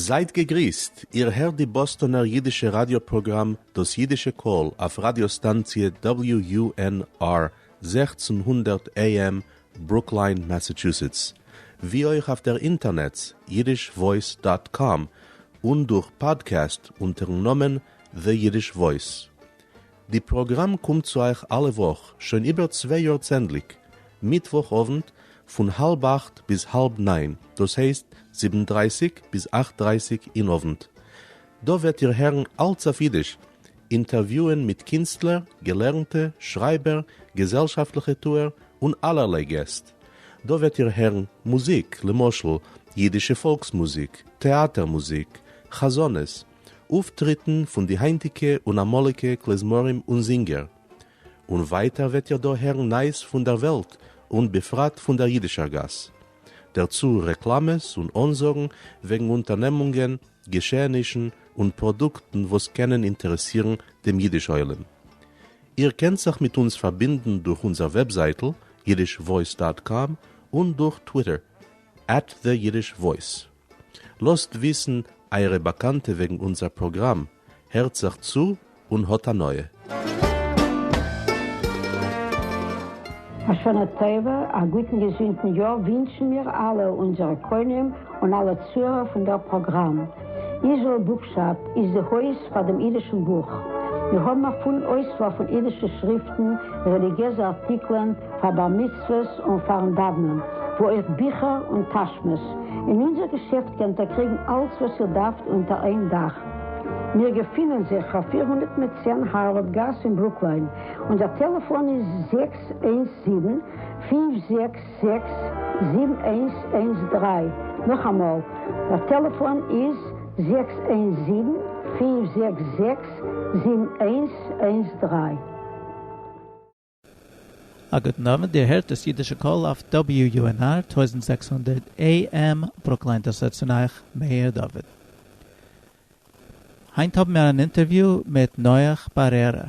זייט געגריסט, איר הערט די באסטאנער אידישע ראדיא פראגראם דאס אידישע קול אויף ראדיא סטאנציע WUNR 1600 AM ברוקליין מאסאטשוסעטס, ווי אויך אויף דער אינטערנעץ yiddishvoice dot com און דורך פאדקעסט אונטערן נאמען The Yiddish Voice. די פראגראם קומט צו אייך אלע וואך שוין איבער צוויי יאר צענדליג, מיטוואך אוונט פון האלב אכט ביז האלב ניין, דאס הייסט זיבן דרייסיג ביז אכט דרייסיג אין אוונט. דא וועט איר הערן אלץ אויף אידיש, אינטערוויוען מיט קינסטלער, געלערנטע, שרייבער, געזעלשאפטליכע טוער, און אלערליי געסט. דא וועט איר הערן מוזיק, למשל, אידישע פאלקס מוזיק, טעאטער מוזיק, חזנות, אויפטריטן פון די היינטיגע און אמאליגע כלי-זמרים און זינגער. און ווייטער וועט איר דא הערן נייעס פון דער וועלט און בפרט פון דער אידישער גאס. דערצו רעקלאמעס און אנזאגן וועגן אונטערנעמונגען, געשעענישן און פראדוקטן וואס קענען אינטערעסירן דעם אידיש עולם. איר קענט זיך מיט אונז פארבינדן דורך אונזער וועבזייטל yiddishvoice dot com און דורך טוויטער at the Yiddish Voice. לאזט וויסן אייערע באקאנטע וועגן אונזער פראגראם, הערט זיך צו און האט הנאה. א שנה טובה, א גוטן געזונטן יאר ווינטשן מיר אלע אונזערע קונים און אלע צוהערער פון דער פראגראם. איזראעל בוקשאפ איז די הויז פאר דעם אידישן בוך. מיר האבן א פולן אויסוואל פון אידישע שריפטן, רעליגיעזע ארטיקלען, פאר בר מצוות און פארן דאוונען, ווי אויך ביכער און טאשמעס. אין אונזער געשעפט קענט איר קריגן אלץ וואס איר דארפט אונטער איין דאך. מיר געפינען זיך אויף 410 הארווארד גאס אין ברוקליין. אונזער טעלעפאן איז 617 566 7113. נאכאמאל, דער טעלעפאן איז 617 566 7113. א גוטן אוונט, איר הערט דאס אידישע קול אויף WUNR 1600 AM ברוקליין, דאס רעדט צון אייך מאיר דוד. היינט האבן מיר אן אינטערוויו מיט נח בארערע.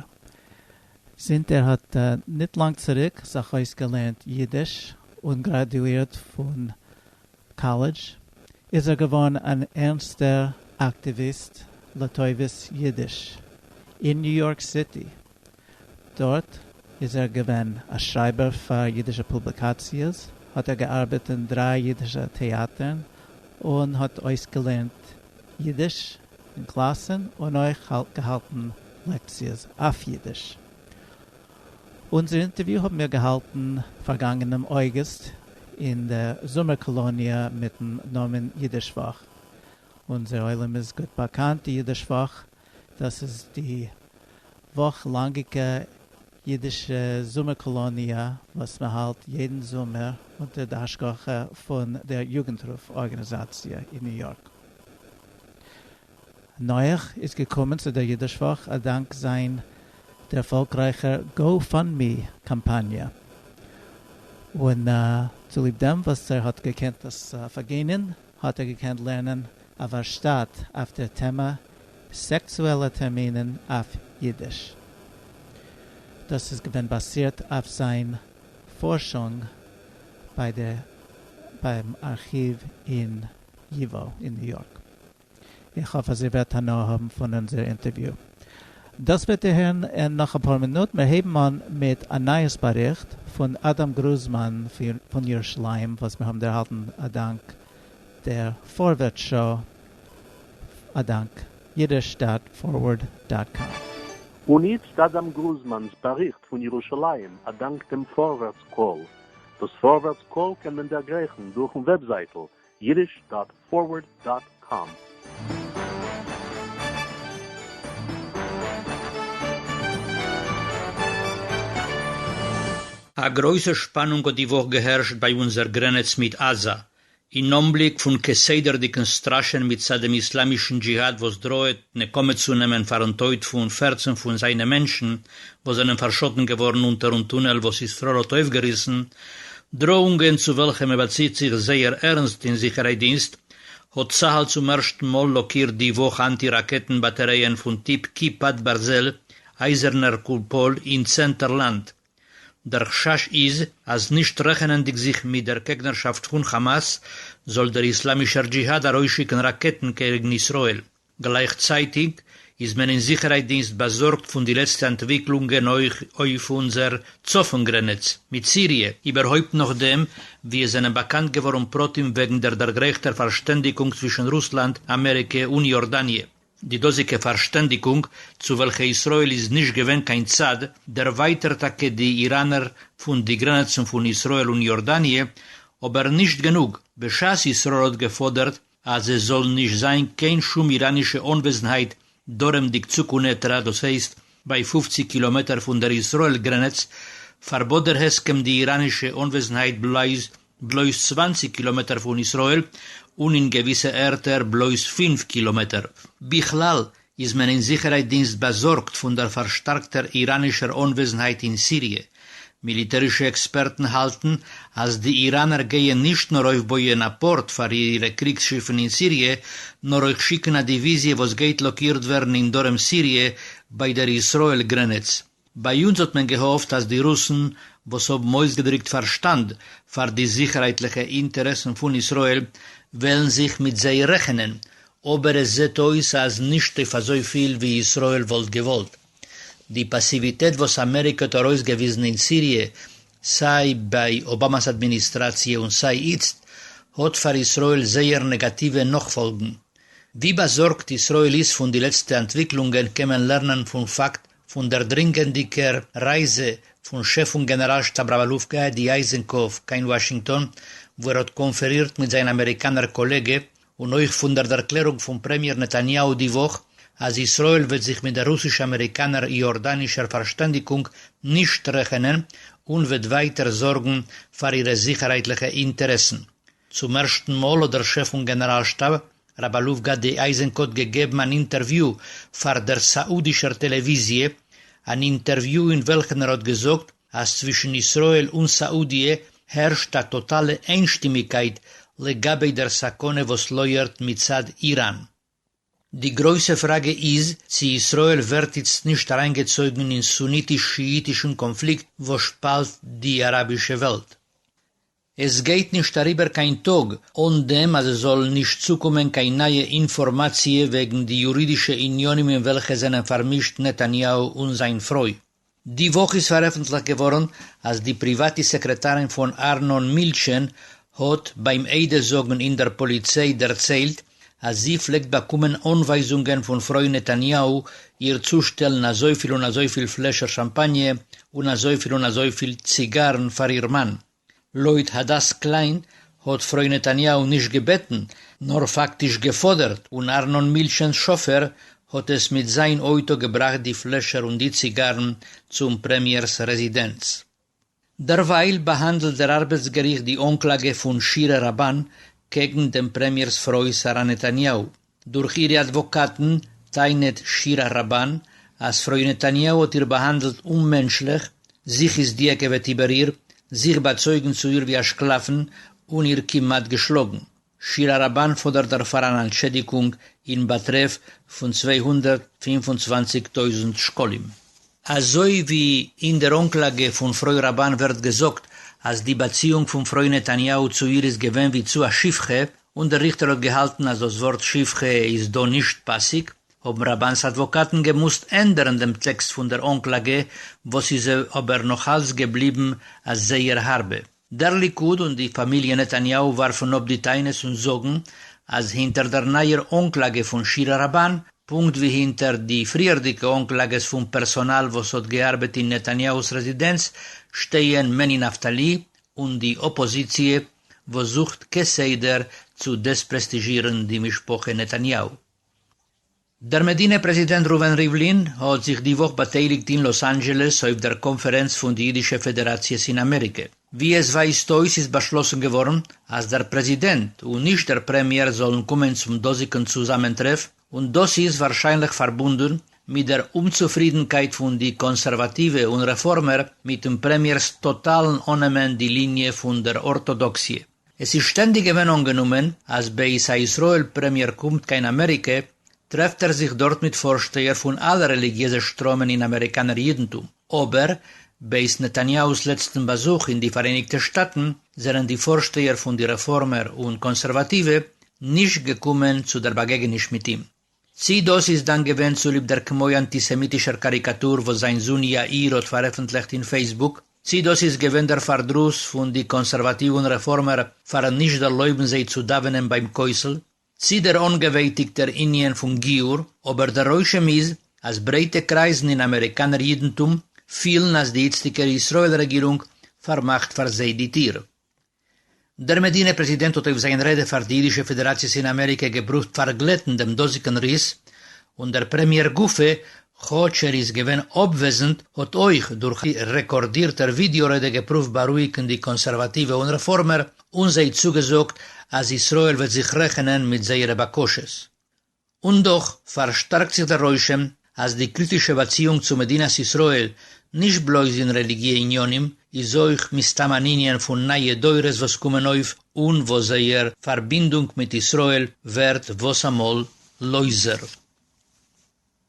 זינט ער האט ניט לאנג צוריק זיך אויסגעלערנט אידיש און גראדואירט פון קאלעדזש, איז ער געווארן אן ערנסטער אקטיוויסט לטובת אידיש אין ניו יארק סיטי. דארט איז ער געווען א שרייבער פאר אידישע פובליקאציעס, האט ער געארבעט אין דריי אידישע טעאטערן און האט אויסגעלערנט אידיש אין קלאסן און אויך געהאלטן לעקציעס אויף אידיש. אונזער אינטערוויו האבן מיר געהאלטן פארגאנגענעם אויגוסט אין דער זומער קאלאניע מיטן נאמען אידיש וואך. אונזער עולם איז גוט באקאנט די אידיש וואך, דאס איז די וואך לאנגיקע אידישע זומער קאלאניע וואס מען האלט יעדן זומער אונטער די השגחה פון דער יוגנטרוף ארגאניזאציע אין ניו יארק. נח איז געקומען צו דער אידיש וואך א דאנק זיין דערפאלגרייכער GoFundMe קאמפאניע, און צוליב דעם וואס ער האט געקענט דאס פארגינען האט ער געקענט לערנען א ווארשטאט אויף דער טעמע סעקסועלע טערמינען אויף אידיש. דאס איז געווען באזירט אויף זיין פארשונג ביי דער ביים ארכיוו אין ייוואו אין ניו יארק. איך האף אז איר וועט הנאה האבן פון אונזער אינטערוויו. דאס וועט איר הערן אין נאך אפאר מינוט. מיר הייבן אן מיט א נייעס באריכט פון אדם גרוזמאן פון ירושלים וואס מיר האבן ערהאלטן א דאנק דער פארווערטס שאו, א דאנק Yiddish dot Forward dot com. און איצט אדם גרוזמאן'ס באריכט פון ירושלים א דאנק דעם פארווערטס קול. דאס פארווערטס קול קען מען דערגרייכן דורכ'ן וועבזייטל Yiddish dot Forward dot com. א גרויסע שפאנונג האט די וואך געהערשט ביי אונזער גרענעץ מיט עזה, אין אנבליק פון כסדר'דיגן סטראשען מצד דעם איסלאמישן דזשיהאד וואס דראעט נקמה צו נעמען פאר'ן טויט פון 14 פון זיינע מענטשן וואס זענען פארשאטן געווארן אונטער'ן טונעל וואס ישראל האט אויפגעריסן, דראאונגען צו וועלכע מען באציט זיך זייער ערנסט אין זיכערהייט דינסט, האט צהל צום ערשטן מאל לאקירט די וואך אנטי ראקעטן באטערייען פון טיפ כיפת ברזל, אייזערנער קופאל, אין צענטער לאנד. דער חשש איז אז נישט רעכענענדיג זיך מיט דער קעגנערשאפט פון כאמאס, זאל דער איסלאמישער דזשיהאד ארויסשיקן ראקעטן קעגן ישראל. גלייכצייטיג איז מען אין זיכערהייט דינסט באזארגט פון די לעצטע אנטוויקלונגען אויך אויף אונזער צפון גרענעץ מיט סיריע, איבערהויפט נאכדעם ווי עס זענען באקאנט געווארן פרטים וועגן דער דערגרייכטער פארשטענדיקונג צווישן רוסלאנד, אמעריקע און יארדאניע. די דאזיגע פארשטענדיקונג, צו וועלכע ישראל איז נישט געווען קיין צד, דערווייטערט טאקע די איראנער פון די גרענעצן פון ישראל און יארדאניע, אבער נישט גענוג, בשעת ישראל האט געפאדערט אז עס זאל נישט זיין קיין שום איראנישע אנוועזנהייט דרומדיק צו קונעטרא, דאס הייסט ביי 50 קילאמעטער פון דער ישראל גרענעץ, פארבאט דער הסכם די איראנישע אנוועזנהייט בלויז בלויז 20 קילאמעטער פון ישראל, און אין געוויסע ערטער בלויז 5 קילאמעטער. בכלל איז מען אין זיכערהייט דינסט באזארגט פון דער פארשטארקטער איראנישער אנוועזנהייט אין סיריע. מיליטערישע עקספערטן האלטן אז די איראנער גייען נישט נאר אויפבויען א פארט פאר אירע קריגס-שיפן אין סיריע, נאר אויך שיקן א דיוויזיע וואס גייט לאקירט ווערן אין דרום סיריע ביי דער ישראל גרענעץ. ביי אונז האט מען געהאפט אז די רוסן וואס האבן אויסגעדריקט פארשטאנד פאר די זיכערהייטליכע אינטערעסן פון ישראל וועלן זיך מיט זיי רעכענען, אבער עס זעט אויס אז נישט אויף אזויפיל ווי ישראל וואלט געוואלט. די פאסיוויטעט וואס אמעריקע האט ארויסגעוויזן אין סיריע סיי ביי אבאמא'ס אדמיניסטראציע און סיי איצט האט פאר ישראל זייער נעגאטיווע נאכפאלגן. ווי באזארגט ישראל איז פון די לעצטע אנטוויקלונגען קען מען לערנען פון פאקט פון דער דרינגענדיקער רייזע פון שעף פון גענעראל-שטאב רב-אלוף גדי אייזנקאט קיין וואשינגטאן, וואו ער האט קאנפערירט מיט זיין אמעריקאנער קאלעגע, און אויך פון דער דערקלערונג פון פרעמיער נתניהו די וואך, אז ישראל וועט זיך מיט דער רוסיש-אמעריקאנער-יארדאנישער פארשטענדיקונג נישט רעכענען און וועט ווייטער זארגן פאר אירע זיכערהייטליכע אינטערעסן. צום ערשטן מאל האט דער שעף פון גענעראל-שטאב, רב-אלוף גדי אייזנקאט געגעבן אן אינטערוויו פאר דער סאודישער טעלעוויזיע, אן אינטערוויו אין וועלכן ער האט געזאגט אז צווישן ישראל און סאודיע הערשט א טאטאלע איינשטימיגקייט לגבי דער סכנה וואס לויערט מצד איראן. די גרויסע פראגע איז צי ישראל ווערט איצט נישט אריינגעצויגן אין סוניטיש-שיאיטישן קאנפליקט וואס שפאלט די אראבישע וועלט. עס גייט נישט אריבער קיין טאג אן דעם אז עס זאל נישט צוקומען קיין נייע אינפארמאציע וועגן די יורידישע עניינים אין וועלכע זענען פארמישט נתניהו און זיין פרוי. די וואך איז פארעפנטליכט געווארן אז די פריוואטע סעקרעטארין פון ארנון מילטשען האט ביים עדות זאגן אין דער פאליציי דערציילט אז זי פלעגט באקומען אנווייזונגען פון פרוי נתניהו איר צושטעלן אזויפיל און אזויפיל פלעשער שאמפאניע און אזויפיל און אזויפיל ציגארן פאר איר מאן. לויט הדס קליין האט פרוי נתניהו נישט געבעטן, נאר פאקטיש געפאדערט, און ארנון מילטשענס שאפער האט עס מיט זיין אויטא געבראכט די פלעשער און די ציגארן צום פרעמיער'ס רעזידענץ. דערווייל באהאנדלט דער ארבעטס געריכט די אנקלאגע פון שירה ראבאן קעגן דעם פרעמיער'ס פרוי שרה נתניהו. דורך אירע אדוואקאטן טענה'ט שירה ראבאן אז פרוי נתניהו האט איר באהאנדלט אוממענטשליך, זיך איזדיעקעוועט איבער איר, זיך באצויגן צו איר ווי א שקלאפן און איר כמעט געשלאגן. שירה ראבאן פאדערט דערפאר אן אנטשעדיקונג אין באטרעף פון 225 טויזנט שקלים. אזוי ווי אין דער אנקלאגע פון פרוי ראבאן ווערט געזאגט אז די באציאונג פון פרוי נתניהו צו איר איז געווען ווי צו א שפחה, און דער ריכטער האט געהאלטן אז דאס ווארט שפחה איז דא נישט פאסיג, האבן ראבאן'ס אדוואקאטן געמוזט ענדערן דעם טעקסט פון דער אנקלאגע, וואס איז אבער נאך אלץ געבליבן א זייער הארבע. דער ליכוד און די פאמיליע נתניהו ווארפן אפ די טענות און זאגן אז הינטער דער נייער אנקלאגע פון שירה ראבאן, פונקט ווי הינטער די פריערדיגע אנקלאגעס פון פערסאנאל וואס האט געארבעט אין נתניהו'ס רעזידענץ, שטייען מני נפתלי און די אפאזיציע וואס זוכט כסדר צו דעספרעסטיזשירן די משפחה נתניהו. דער מדינה פרעזידענט ראובן ריבלין האט זיך די וואך באטייליגט אין לאס אנדזשעלעס אויף דער קאנפערענץ פון די אידישע פעדעראציעס אין אמעריקע. ווי עס ווייזט אויס איז באשלאסן געווארן אז דער פרעזידענט און נישט דער פרעמיער זאלן קומען צום דאזיגן צוזאמענטרעף, און דאס איז ווארשיינליך פארבונדן מיט דער אומצופרידנקייט פון די קאנסערוואטיווע און רעפארמער מיט'ן פרעמיער'ס טאטאלן אננעמען די ליניע פון דער ארטאדאקסיע. עס איז שטענדיג געווען אנגענומען אז בעת א ישראל פרעמיער קומט קיין אמעריקע טרעפט ער זיך דארט מיט פארשטייער פון אלע רעליגיעזע שטראמען אין אמעריקאנער אידנטום, אבער. בעת נתניהו'ס לעצטן באזוך אין די פאראייניגטע שטאטן זענען די פארשטייער פון די רעפארמער און קאנסערוואטיווע נישט געקומען צו דער באגעגעניש מיט אים. צי דאס איז דאן געווען צוליב דער כמו-אנטיסעמיטישער קאריקאטור וואס זיין זון יאיר האט פארעפנטליכט אין פעיסבוק, צי דאס איז געווען דער פארדרוס פון די קאנסערוואטיוו און רעפארמער פאר'ן נישט דערלויבן זיי צו דאווענען ביים כותל, צי דער אנגעווייטיגטער ענין פון גיור, אבער דער רושם איז אז ברייטע קרייזן אין אמעריקאנער אידנטום פילן אז די איצטיגע ישראל רעגירונג פארמאכט פאר זיי די טיר. דער מדינה פרעזידענט האט אויף זיין רעדע פאר די אידישע פעדעראציעס אין אמעריקע געפרואווט פארגלעטן דעם דאזיגן ריס, און דער פרעמיער גופא, כאטש ער איז געווען אפוועזנד, האט אויך דורך א רעקארדירטער ווידעא רעדע געפרואווט בארואיגן די קאנסערוואטיווע און רעפארמער, און זיי צוגעזאגט אז ישראל וועט זיך רעכענען מיט זייערע בקשות. און דאך פארשטארקט זיך דער רושם אז די קריטישע באציאונג צו מדינת ישראל, נישט בלויז אין רעליגיע עניינים, איז אויך מסתם אן ענין פון נייע דורות וואס קומען אויף און וואס זייער פארבינדונג מיט ישראל ווערט וואסאמאל לויזער.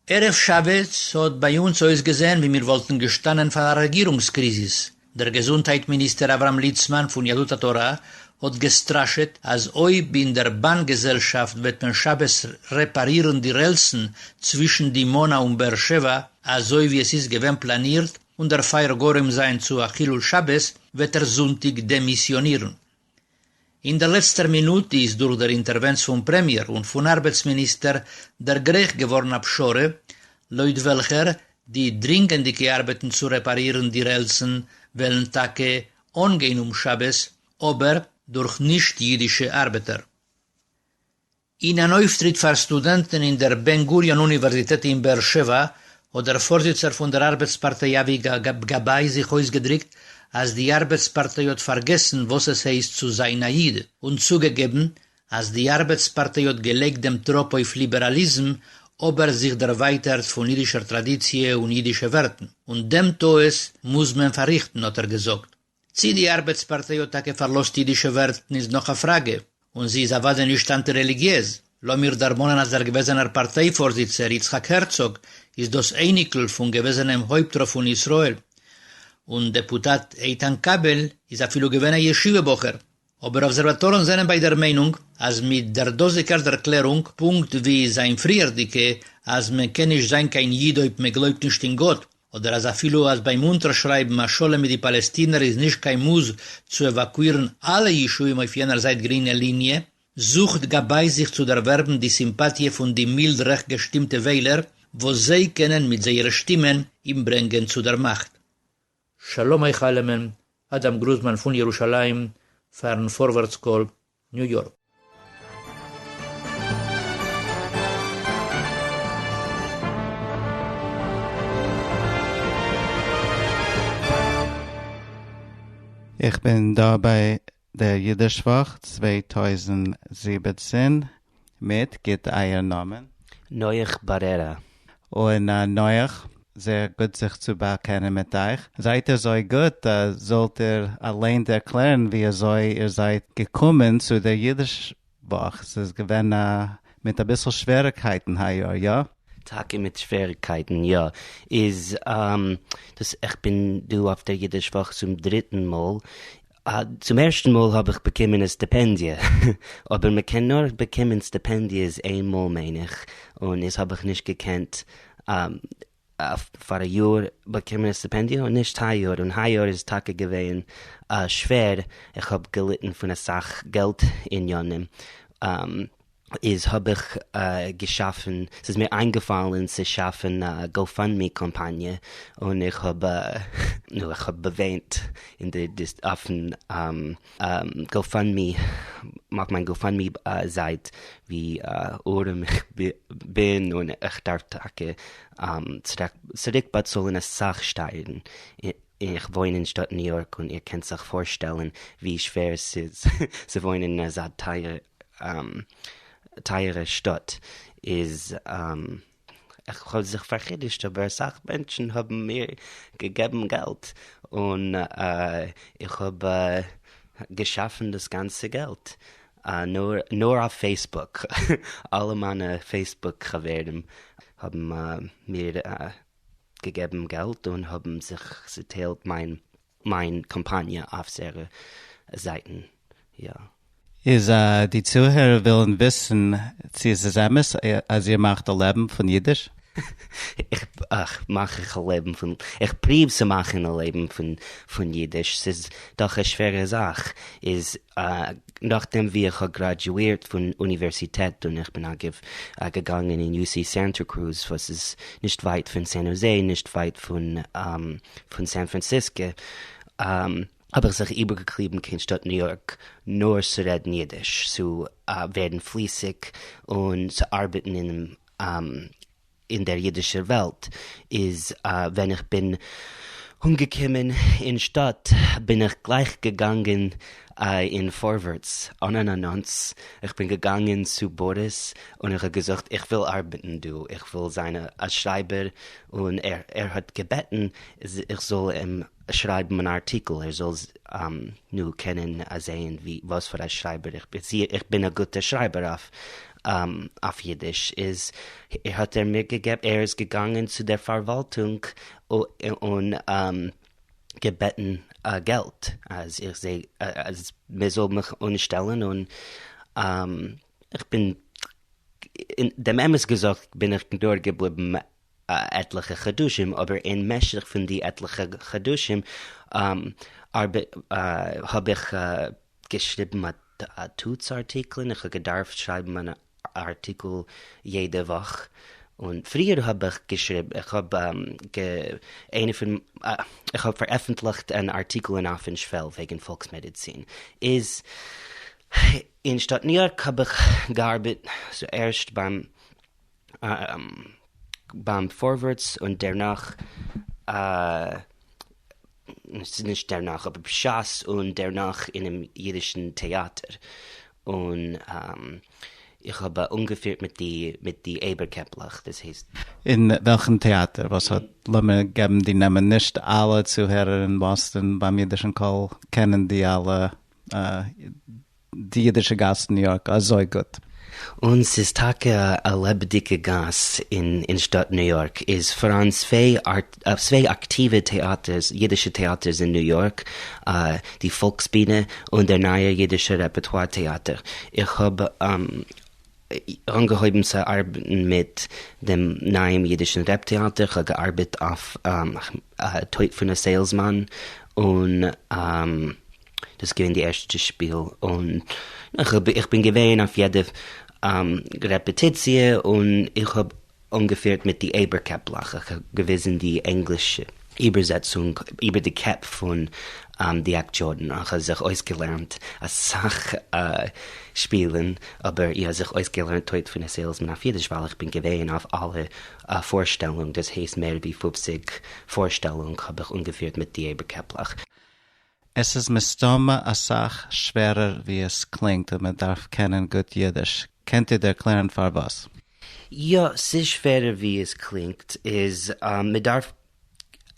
ערב שבת האט ביי אונז אויסגעזען ווי מיר וואלטן געשטאנען פאר א רעגירונגס קריזיס, דער געזונטהייט מיניסטער אברהם ליצמאן פון יהדות התורה האט געסטראשעט אז אויב אין דער באן געזעלשאפט וועט מען שבת רעפארירן די רעלסן צווישן דימונה און באר שבע אזוי ווי עס איז געווען פלאנירט און דערפאר גורם זיין צו א חילול שבת וועט ער זונטאג דעמיסיאנירן. אין דער לעצטער מינוט איז דורך דער אינטערווענץ פון פרעמיער און פון ארבעטס מיניסטער דערגרייכט געווארן א פשרה, לויט וועלכער די דרינגענדיגע ארבעטן צו רעפארירן די רעלסן וועלן טאקע אנגיין אום שבת, אבער דורך נישט-אידישע ארבעטער. אין אן אויפטריט פאר סטודענטן אין דער בן גוריון אוניווערזיטעט אין באר שבע, האט דער פארזיצער פון דער ארבעטס פארטיי אבי גבאי זיך אויסגעדריקט אז די ארבעטס פארטיי האט פארגעסן וואס עס הייסט צו זיין א איד, און צוגעגעבן אז די ארבעטס פארטיי האט געלייגט דעם טראפ אויף ליבעראליזם אבער זיך דערווייטערט פון אידישער טראדיציע און אידישע ווערטן, און דעם טעות מוז מען פארריכטן האט ער געזאגט. צי די ארבעטס פארטיי האט טאקע פארלאזט אידישע ווערטן איז נאך א פראגע, און זי איז אוודאי נישט אנטי-רעליגיעז. לאמיר דערמאנען אז דער געוועזענער פארטיי פארזיצער יצחק הערצאג איז דאס אייניקל פון געוועזענעם הויפט רב פון ישראל, און דעפוטאט איתן כבל איז אפילו געווען א ישיבה בחור. אבער אבזערוואטארן זענען ביי דער מיינונג אז מיט דער דאזיגער דערקלערונג, פונקט ווי זיין פריערדיגע אז מען קען נישט זיין קיין איד אויב מען גלויבט נישט אין גאט, אדער אז אפילו אז ביים אונטערשרייבן א שלום מיט די פאלעסטינער איז נישט קיין מוז צו עוואקואירן אלע ישובים אויף יענער זייט גרינע ליניע, זוכט גבאי זיך צו דערווערבן די סימפאטיע פון די מילד רעכט געשטימטע וויילער וואס זיי קענען מיט זייערע שטימען אים ברענגען צו דער מאכט. שלום אייך אלעמען, אדם גרוזמאן פון ירושלים, פארן פארווערטס קול, ניו יארק. איך בין דא ביי דער אידיש וואך 2017 מיט, גיט אייער נאמען. נח בארערא. און נח, זייער גוט זיך צו באקענען מיט אייך. זייט אזוי גוט, זאלט איר אליין ערקלערן ווי אזוי איר זייט געקומען צו דער אידיש וואך. ס'איז געווען מיט אביסל שוועריקייטן היי יאר, יא? טאקע מיט שוועריקייטן, יא. איז דאס איך בין דא אויף דער אידיש וואך צום דריטן מאל. צום ערשטן מאל האב איך באקומען א סטיפענדיע, אבער מען קען נאר באקומען סטיפענדיעס איין מאל מיין איך, און איז האב איך נישט געקענט פאר א יאר באקומען א סטיפענדיע און נישט היי יאר, און היי יאר איז טאקע געווען שווער, איך האב געליטן פון אסאך געלט עניינים, איז האב איך געשאפן, ס'איז מיר איינגעפאלן צו שאפן א גאופאנדמי קאמפאניע, און איך האב, נו, איך האב באווענט אין די, אויפן גאופאנדמי, אויף מיין גאופאנדמי זייט ווי ארעם איך בין און איך דארף טאקע צוריק באצאלן אסאך שטייערן, איך וואוין אין שטאט ניו יארק און איר קענט זיך פארשטעלן ווי שווער ס'איז צו וואוינען אין אזא טייער טייערע שטאט איז איך האב זיך פארחידושט אבער אסאך מענטשן האבן מיר געגעבן געלט און איך האב געשאפן דאס גאנצע געלט נאר נאר אויף פעיסבוק אלע מיינע פעיסבוק חברים האבן מיר. געגעבן געלט און האבן זיך צעטיילט מיין מיין קאמפאניע אויף זייערע זייטן, יא. איז די צוהערער ווילן וויסן צו עס איז אמת אז איר מאכט א לעבן פון אידיש? איך מאך איך א לעבן פון, איך פרואוו צו מאכן א לעבן פון פון אידיש, ס'איז דאך א שווערע זאך, איז נאכדעם ווי איך האב גראדואירט פון אוניווערסיטעט און איך בין אגב געגאנגען אין יו סי סענטא קרוז וואס איז נישט ווייט פון סען האזעי נישט ווייט פון פון סען פראנסיסקא, האב איך זיך איבערגעקליבן קיין שטאט ניו יארק נאר צו רעדן אידיש, צו ווערן פליסיג און צו ארבעטן אינעם אין דער אידישער וועלט. איז ווען איך בין אנגעקומען אין שטאט בין איך גלייך געגאנגען אין פארווערטס אן אן אנאנס, איך בין געגאנגען צו באריס און איך האב געזאגט איך וויל ארבעטן דא, איך וויל זיין א שרייבער, און ער ער האט געבעטן איך זאל אים שרייבן אן ארטיקל, ער זאל נו קענען זעהן ווי וואס פאר א שרייבער איך בין, צו איך בין א גוטער שרייבער אויף אויף אידיש, איז האט ער מיר געגעבן, ער איז געגאנגען צו דער פארוואלטונג און געבעטן געלט אז איך זע אז מען זאל מיך אנשטעלן און איך בין אין דעם אמת געזאגט בין איך נאר געבליבן עטליכע חדשים אבער אין משך פון די עטליכע חדשים האב איך געשריבן א טוץ ארטיקלען, איך האב געדארפט שרייבן אן ארטיקל יעדע וואך, און פריער האב איך געשריבן, איך האב איינע פון, איך האב פארעפנטליכט אן ארטיקל אין אויפן שוועל וועגן פאלקס מעדיצין, איז אין שטאט ניו יארק האב איך געארבעט צוערשט ביים ביים פארווערטס און דערנאך, נישט דערנאך אבער בשעת און דערנאך אינעם אידישן טעאטער, און איך האב אנגעפירט מיט די מיט די אייבערקעפלעך, דאס הייסט. אין וועלכן טעאטער? וואס האט, לאמיר געבן די נעמען, נישט אלע צוהערער אין באסטאן ביים אידישן קול קענען די אלע די אידישע גאס אין ניו יארק אזוי גוט. און ס'איז טאקע א לעבעדיגע גאס אין שטאט ניו יארק, איז פאראן צוויי צוויי אקטיווע טעאטערס, אידישע טעאטערס אין ניו יארק, די פאלקסבינע און דער נייער אידישער רעפערטואר טעאטער. איך האב אנגעהויבן צו ארבעטן מיט דעם נייעם אידישן רעפ טעאטער, כ'האב געארבעט אויף טויט פון א סעילסמאן און דאס איז געווען די ערשטע שפיל און איך בין געווען אויף יעדע רעפעטיציע און איך האב אנגעפירט מיט די אייבערקעפלעך, איך האב געוויזן די ענגלישע איבערזעצונג איבער די קעפ פון די אקטיארן, איך האב זיך אויסגעלערנט אסאך שפילן, אבער איך האב זיך אויסגעלערנט טויט פון א סעילסמאן אויף אידיש ווייל איך בין געווען אויף אלע פארשטעלונג, דאס הייסט מער ווי פופציג פארשטעלונג האב איך אנגעפירט מיט די אייבערקעפלעך. עס איז מסתמא אסאך שווערער ווי עס קלינגט און מען דארף קענען גוט אידיש, קענט איר ערקלערן פארוואס? יא, ס'איז שווערער ווי עס קלינגט, איז מען דארף,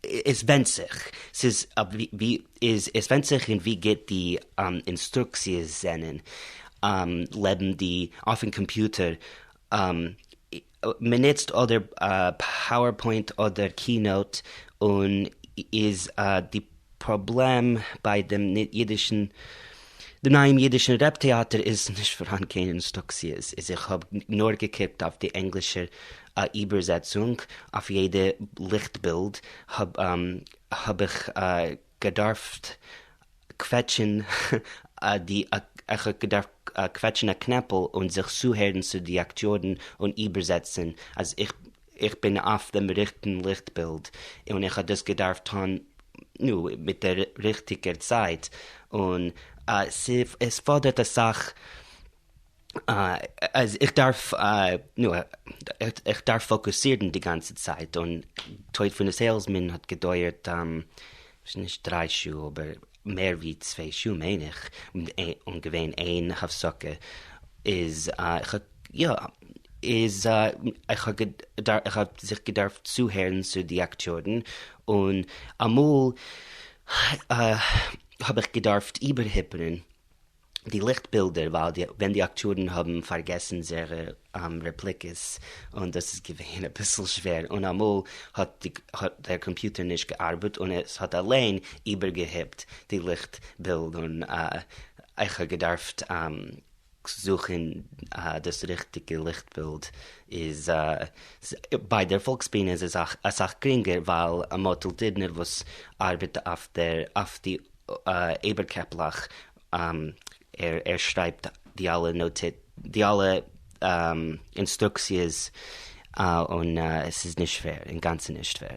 עס ווענדט זיך, ס'איז ווי איז עס ווענדט זיך אין ווי גוט די אינסטרוקציעס זענען, לעבן די אויפן קאמפיוטער, מען נוצט אדער פאוערפוינט אדער קינאוט, און איז די פראבלעם ביי דעם אידישן דעם נייעם אידישן רעפ טעאטער איז נישט פארהאן קיין אינסטרוקציעס, איז איך האב נאר געקוקט אויף די ענגלישער איבערזעצונג אויף יעדע ליכט בילד האב האב איך געדארפט קוועטשן די איך האב געדארפט קוועטשן א קנעפל און זיך צוהערן צו די אקטיארן און איבערזעצן אז איך איך בין אויף דעם ריכטן ליכט בילד און איך האב דאס געדארפט טון נו מיט דער ריכטיגער צייט און עס פאדערט אסאך אז איך דארף נו איך דארף פאקוסירן די גאנצע צייט און טויט פון א סעילסמען האט געדויערט נישט דריי שעה אבער מער ווי צוויי שעה מיין איך און געווען איין הפסקה איז איך האב יא איז איך האב איך האב זיך געדארפט צוהערן צו די אקטיארן און אמאל האב איך געדארפט איבערהיפערן. די ליכט-בילדער, ווייל די, ווען די אקטיארן האבן פארגעסן זייערע רעפליקעס, און דאס איז געווען אביסל שווער, און אמאל האט די, האט דער קאמפיוטער נישט געארבעט און עס האט אליין איבערגעהיפט די ליכט בילד און איך האב געדארפט זוכן דאס ריכטיגע ליכט בילד איז ביי דער פאלקסבינע איז עס אסאך גרינגער ווייל מאטל דידנער וואס ארבעט אויף דער אויף די אייבערקעפלעך ער שרייבט די אלע נאטיצן די אלע אינסטרוקציעס און עס איז נישט שווער, אינגאנצן נישט שווער.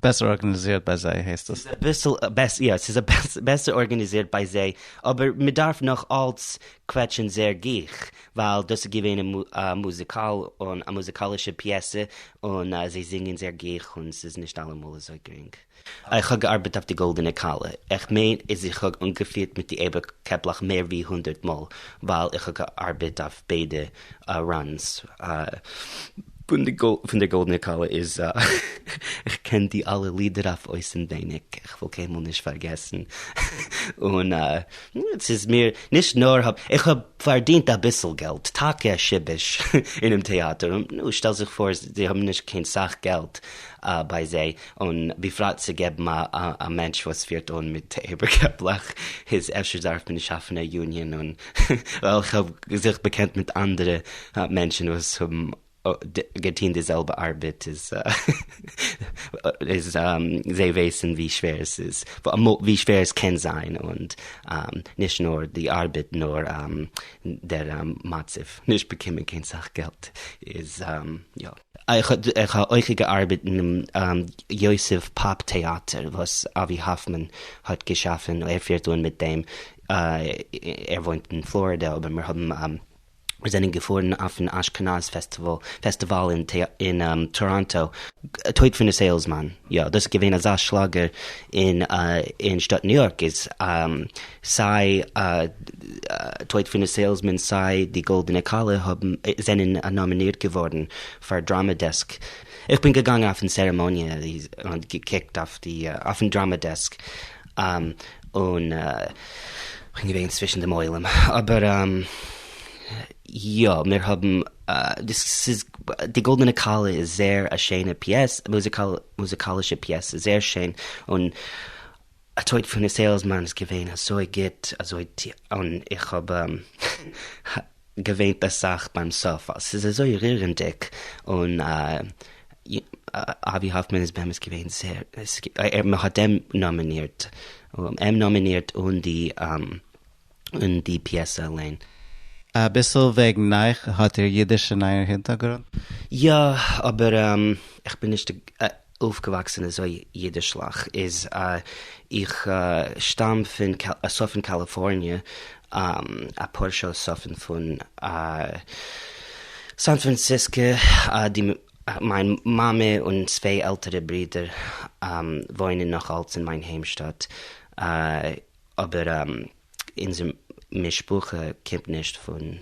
בעסער ארגאניזירט ביי זיי הייסט עס. אביסל בעסער, יא, ס'איז בעסער ארגאניזירט ביי זיי, אבער מען דארף נאך אלץ קוועטשן זייער גיך, ווייל דאס איז געווען א מוזיקאל און א מוזיקאלישע פיעסע, און זיי זינגען זייער גיך און ס'איז נישט אלעמאל אזוי גרינג. איך האב געארבעט אויף די גאלדענע כלה, איך מיין אז איך האב אנגעפירט מיט די אייבערקעפלעך מער ווי הונדרעט מאל, ווייל איך האב געארבעט אויף ביידע ראנס פון די גאלדענע כלה איז איך קען די אלע לידער אויף אויסענווייניג, איך וועל קיינמאל נישט פארגעסן, און ס'איז מיר נישט נאר האב איך האב פארדינט אביסל געלט, טאקע א שיבוש אינעם טעאטער, און נו שטעל זיך פאר זיי האבן נישט קיין סאך געלט ביי זיי, און בפרט צו געבן א מענטש וואס פירט אן מיט איבערקעפלעך איז אפשר דארף מען שאפן א יוניאן און ווייל איך האב זיך באקענט מיט אנדערע מענטשן וואס האבן געטון די זעלבע ארבעט איז איז זיי ווייסן ווי שווער עס איז ווי שווער עס קען זיין און נישט נאר די ארבעט נאר דער מצב נישט באקומען קיין סאך געלט איז יא. איך האב אויך געארבעט אינעם יוסף פאפ טעאטער וואס אבי האפמאן האט געשאפן, ער פירט אן מיט דעם, ער וואוינט אין פלארידע, אבער מיר האבן מיר זענען געפארן אויפן אשכנז פעסטיוואל אין טאראנטא, טויט פון א סעילסמאן, יא דאס איז געווען אזא שלאגער אין שטאט ניו יארק, איז סיי טויט פון א סעילסמאן סיי די גאלדענע כלה האבן זענען נאמינירט געווארן פאר דראמא דעסק. איך בין געגאנגען אויפן צערעמאניע און געקוקט אויף די אויפן דראמא דעסק און כ'בין געווען צווישן דעם עולם אבער יא מיר האבן דאס איז די גאלדענע כלה איז זייער א שיינע פיעס מוזיקאלישע פיעסע זייער שיין און א טויט פון א סעילסמאן איז געווען אזוי גוט אזוי און איך האב געוויינט אסאך ביים סוף ווייל ס'איז אזוי רירענדיג און אבי האפמאן איז באמת געווען זייער מען האט אים נאמינירט אים נאמינירט און די און די פיעסע אליין. אביסל וועגן אייך, האט איר אידיש אין אייער הינטערגרונט? יא, אבער איך בין נישט אויפגעוואקסן אזוי אידישליך, איז איך שטאם פון צפון קאליפארניע, אפאר שעה צפון פון סאן פראנציסקא, די מיין מאמע און צוויי עלטערע ברידער וואוינען נאך אלץ אין מיין היימשטאט, אבער אונזער משפחה קומט נישט פון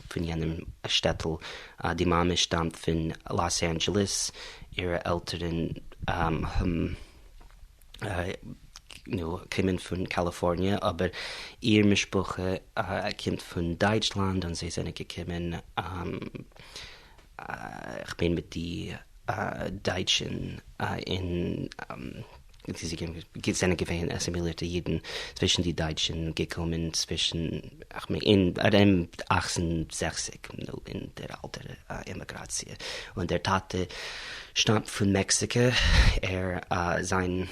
פון יענעם שטעטל, די מאמע שטאמט פון לאס אנדזשעלעס, אירע עלטערן האבן נו קומען פון קאליפארניע, אבער איר משפחה קומט פון דייטשלאנד און זיי זענען געקומען כ'מיין מיט די דייטשן אין זיי זענען געווען אסימילירטע אידן צווישן די דייטשן געקומען צווישן כ'מיין אין ארום אכצן זעכציק אין דער אלטער אימיגראציע און דער טאטע שטאמט פון מעקסיקע ער זיין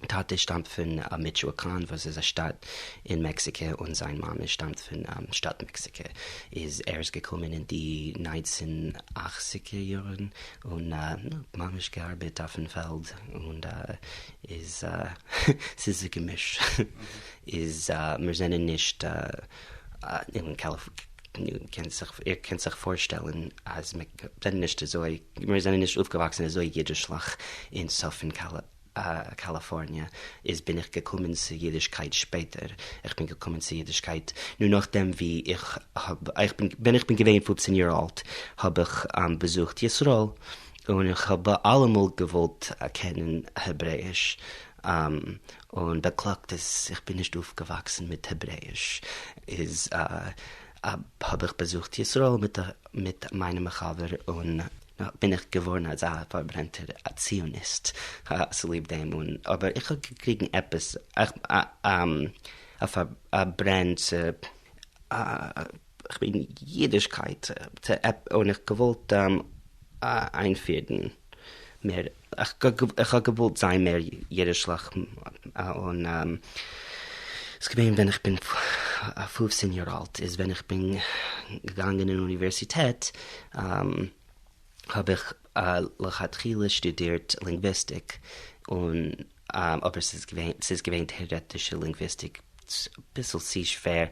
טאטע שטאמט פון מיטשואקאן וואס איז א שטאט אין מעקסיקע און זיין מאמע שטאמט פון שטאט מעקסיקע איז ער איז געקומען אין די ניינצן אכציגער יארן און ממש געארבעט אויפן פעלד און איז ס'איז א געמיש איז מיר זענען נישט אין איר קענט זיך פארשטעלן אז מיר זענען נישט אזוי מיר זענען נישט אויפגעוואקסן אזוי אידישליך אין צפון קאליפארניע איז בין איך געקומען צו אידישקייט שפעטער, איך בין געקומען צו אידישקייט נו נאכדעם ווי איך האב איך בין ווען איך בין געווען פופצן יאר אלט האב איך באזוכט ישראל און איך האב אלעמאל געוואלט קענען העברעאיש. און באקלאגט אז איך בין נישט אויפגעוואקסן מיט העברעיש, איז האב איך באזוכט ישראל מיט מיינעם א חבר און בין איך געווארן אזא פארברענטער ציוניסט צוליב דעם, און אבער איך האב געקריגן עפעס א פארברען צו כ'מיין אידישקייט און איך געוואלט איינפירן מער, איך האב געוואלט זיין מער אידישליך און ס'געווען ווען איך בין פופצן יאר אלט איז ווען איך בין געגאנגען אין אוניווערסיטעט האב איך לכתחילה שטודירט לינגוויסטיק און אבער ס'איז געווען ס'איז געווען טעארעטישע לינגוויסטיק אביסל צו שווער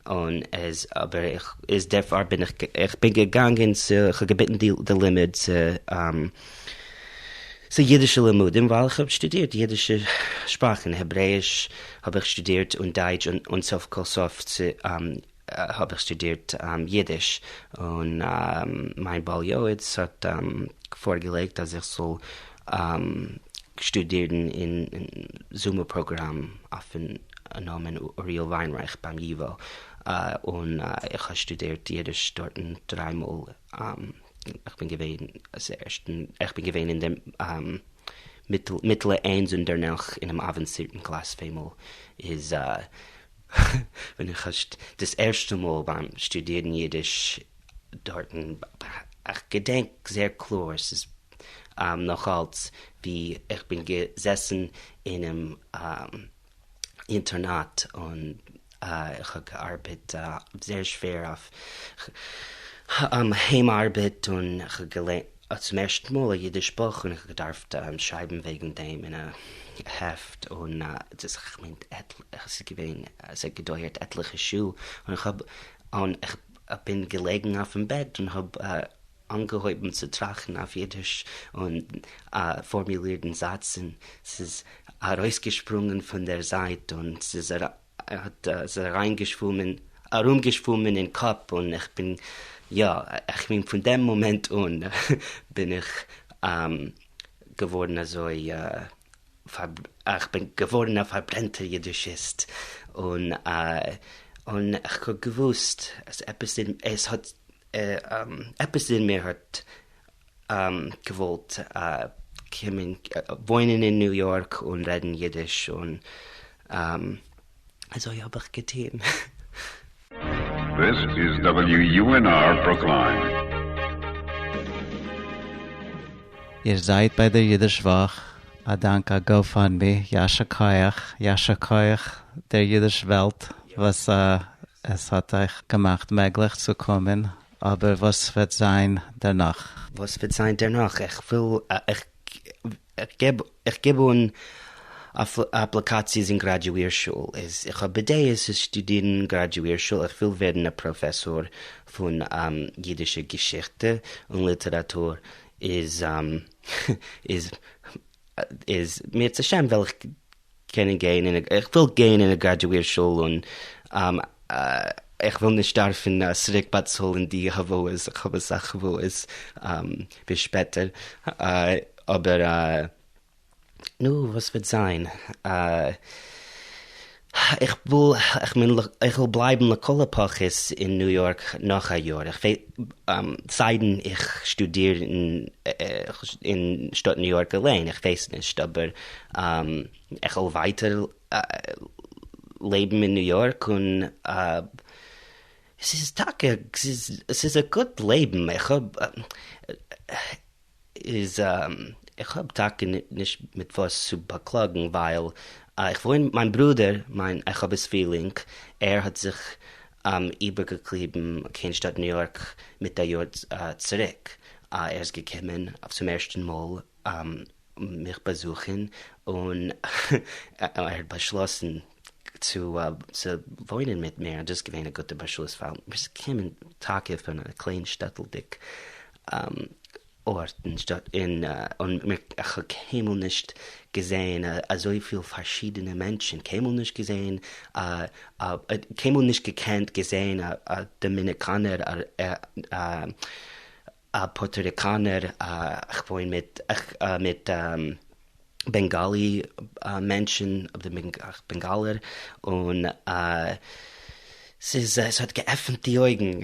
און איז אבער איך איז דערפאר בין איך איך בין געגאנגען צו איך האב געביטן די די לימוד צו צו אידישע לימודים ווייל איך האב שטודירט אידישע שפראכן העברעיש האב איך שטודירט און דייטש און און סוף כל סוף צו האב איך שטודירט אידיש און מיין בעל יועץ האט פארגעלייגט אז איך זאל שטודירן אין זומער פראגראם אויפן נאמען אוריאל וויינרייך ביים ייווא און איך האב שטודירט אידיש דארטן דריי מאל, איך בין געווען איך בין געווען אין דעם מיטעלע איינס און דערנאך אינעם אוואנסירטן קלאס צוויי מאל איז ווען איך האב דאס ערשטע מאל ביים שטודירן אידיש דארטן, איך געדענק זייער קלאר, עס איז נאכאלץ ווי איך בין געזעסן אינעם אינטערנאט און איך האב געארבעט זייער שווער אויף היים ארבעט און איך האב געליינט צום ערשטן מאל א אידיש בוך און איך האב געדארפט שרייבן וועגן דעם אין א העפט און דאס כ'מיין עס איז געווען עס האט געדויערט עטליכע שעה און איך האב און איך בין געלעגן אויפן בעט און האב אנגעהויבן צו טראכטן אויף אידיש און פארמולירן זאצן, ס'איז ארויסגעשפרונגען פון דער זייט און ס'איז האט אריינגעשוואומען ארומגעשוואומען אין קאפ און איך בין יא איך בין פון דעם מאמענט אן בין איך געווארן אזוי איך בין געווארן א פארברענטער אידישיסט און און איך האב געוואוסט אז עפעס אין עס האט עפעס אין מיר האט געוואלט קומען וואוינען אין ניו יארק און רעדן אידיש און אזוי האב איך געטון. This is WUNR Brookline. איר זייט ביי דער אידיש וואך, א דאנק א גאופאנדמי, ישר כח, ישר כח דער אידיש וועלט וואס עס האט אייך געמאכט מעגליך צו קומען, אבער וואס וועט זיין דערנאך? וואס וועט זיין דערנאך? איך וויל, איך געב, איך געב אן אפליקאציעס אין גראדואיר שול, איז איך האב בדעות צו שטודירן אין גראדואיר שול, איך וויל ווערן א פראפעסאר פון אידישע געשיכטע און ליטעראטור, איז איז איז אם ירצה השם וועל איך קענען גיין אין איך וויל גיין אין א גראדואיר שול און איך וויל נישט דארפן צוריק באצאלן די הלוואות, איך האב אסאך הלוואות ביז שפעטער, אבער נו וואס וועט זיין, איך וויל איך מיין איך וויל בלייבן לכל הפחות אין ניו יארק נאך א יאר, איך סיידן איך שטודיר אין שטאט ניו יארק אליין, איך ווייס נישט, אבער איך וויל ווייטער לעבן אין ניו יארק און עס איז טאקע עס איז א גוט לעבן, איך האב איז איך האב טאקע נישט מיט וואס צו באקלאגן ווייל איך וואוין מיט מיין ברודער מיין איך האב א צווילינג ער האט זיך איבערגעקליבן קיין שטאט ניו יארק מיט א יאר צוריק ער איז געקומען צום ערשטן מאל מיך באזוכן און ער האט באשלאסן צו וואוינען מיט מיר און דאס איז געווען א גוטע באשלוס ווייל מיר קומען טאקע פון א קליין שטעטלדיג ארט אין שטאט און איך האב קיינמאל נישט געזעהן אזויפיל פארשידענע מענטשן, קיינמאל נישט געזעהן קיינמאל נישט געקענט געזעהן א דאמיניקאנער א פארטאריקאנער, איך וואוין מיט מיט. בענגאלי מענטשן, די בענגאלער, און ס'איז, ס'האט געעפנט די אויגן,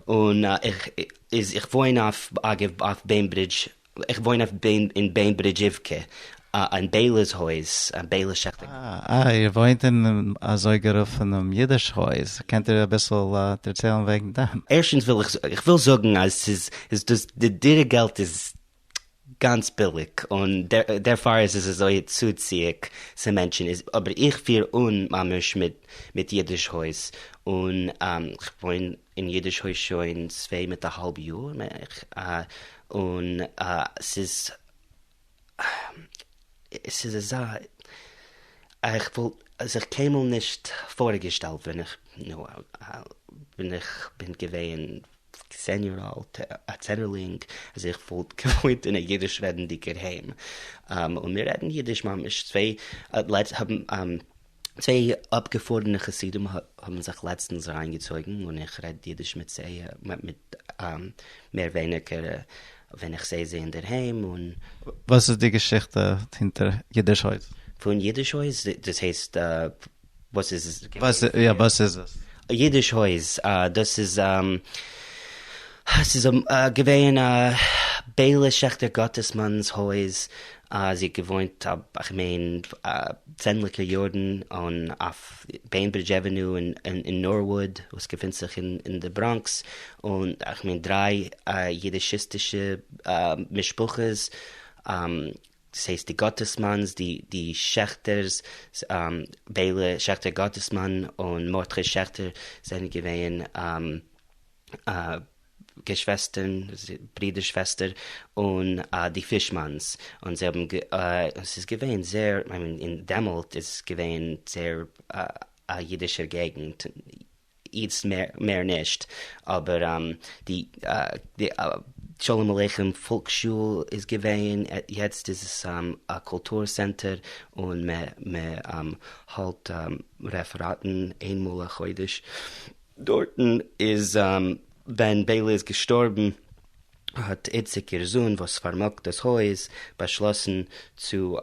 און איך איז איך וואוין אויף, אגב, אויף בעינברידזש, איך וואוין אויף אין בעינברידזשיווקע, אין ביילע'ס הויז, ביילע שעכטער. אה, איר וואוינט אין אזוי גערופענעם אידיש הויז, קענט איר אביסל דערציילן וועגן דעם? ערשטנס וויל איך, איך וויל זאגן אז ס'איז, דאס, די דירה געלט איז גאנץ ביליג און דערפאר איז עס אזוי צוציאיג צו מענטשן איז אבער איך פיר אן ממש מיט מיט אידיש הויז און איך וואוין אין אידיש הויז שוין צוויי מיט א האלב יאר און ס'איז ס'איז אזא איך וואלט זיך קיינמאל נישט פארגעשטעלט ווען איך ווען איך בין געווען צען יאר אלט, א צענערלינג, אז איך וואלט געוואוינט אין א אידיש רעדנדיגער היים, און מיר רעדן אידיש ממש, צוויי האבן צוויי אפגעפארענע חסידים האבן זיך לעצטנס אריינגעצויגן און איך רעד אידיש מיט זיי מיט מער ווייניגער ווען איך זעה זיי אינדערהיים און. וואס איז די געשיכטע הינטער אידיש הויז? פון אידיש הויז? דאס הייסט וואס איז עס? וואס יא וואס איז עס? אידיש הויז, דאס איז עס איז געווען ביילע שעכטער גאטעסמאן'ס הויז, זי האט געוואוינט איך מיין צענדליגער יארן און אויף בעינברידזש עוועניו אין נארוואוד וואס געפינט זיך אין די בראנקס, און איך מיין דריי אידישיסטישע משפחות דאס הייסט די גאטעסמאנס, די די שעכטערס, ביילע שעכטער גאטעסמאן און מרדכי שעכטער זענען געווען געשוועסטערן, ברידער שוועסטער, און די פישמאנס, און זיי האבן, ס'איז געווען זייער, איי מין אין דעמאלט איז עס געווען זייער א אידישער געגנט, איצט מער נישט, אבער די שלום עליכם פאלקס שול איז געווען, יעצט איז עס א קולטור סענטער און מען האלט רעפעראטן איינמאל א חודש דארטן, איז ווען ביילע איז געשטארבן האט איציק איר זון וואס פארמאגט דאס הויז באשלאסן צו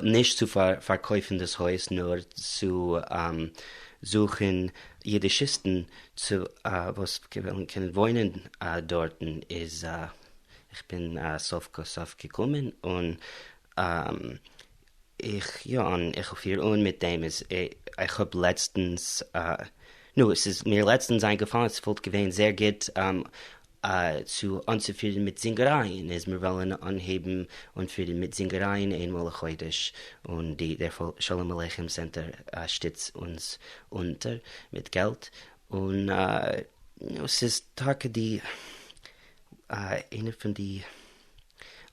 נישט צו פארקויפן דאס הויז נאר צו זוכן אידישיסטן צו וואס קענען וואוינען דארטן איז איך בין סוף כל סוף געקומען און איך יא און איך פיר אן מיט דעם איז איך האב לעצטנס נו עס איז מיר לעצטנס איינגעפאלן עס וואלט געווען זייער גוט צו אנצופירן מיט זינגערייען איז מיר וועלן אנהייבן אנפירן מיט זינגערייען איינמאל א חודש און די דער שלום עליכם סענטער שטיצט אונז אונטער מיט געלט און ס'איז טאקע די איינע פון די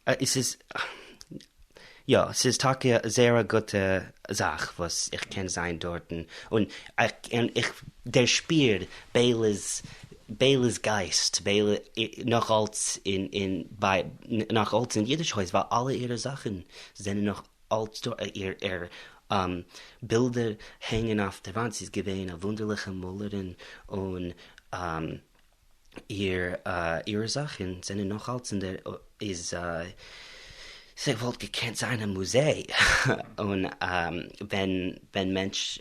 עס איז יא ס'איז טאקע זייער א גוטע זאך וואס איך קען זיין דארטן און איך דערשפיר ביילע'ס ביילע'ס גייסט ביילע נאך אלץ אין אין ביי נאך אלץ אין אידיש הויז ווייל אלע אירע זאכן זענען נאך אלץ דא איר איר בילדער הענגען אויף די וואנט זי איז געווען א וואונדערליכע מאלערין און איר אירע זאכן זענען נאך אלץ אין דער איז ס'וואלט געקענט זיין א מוזיי און ווען ווען מענטש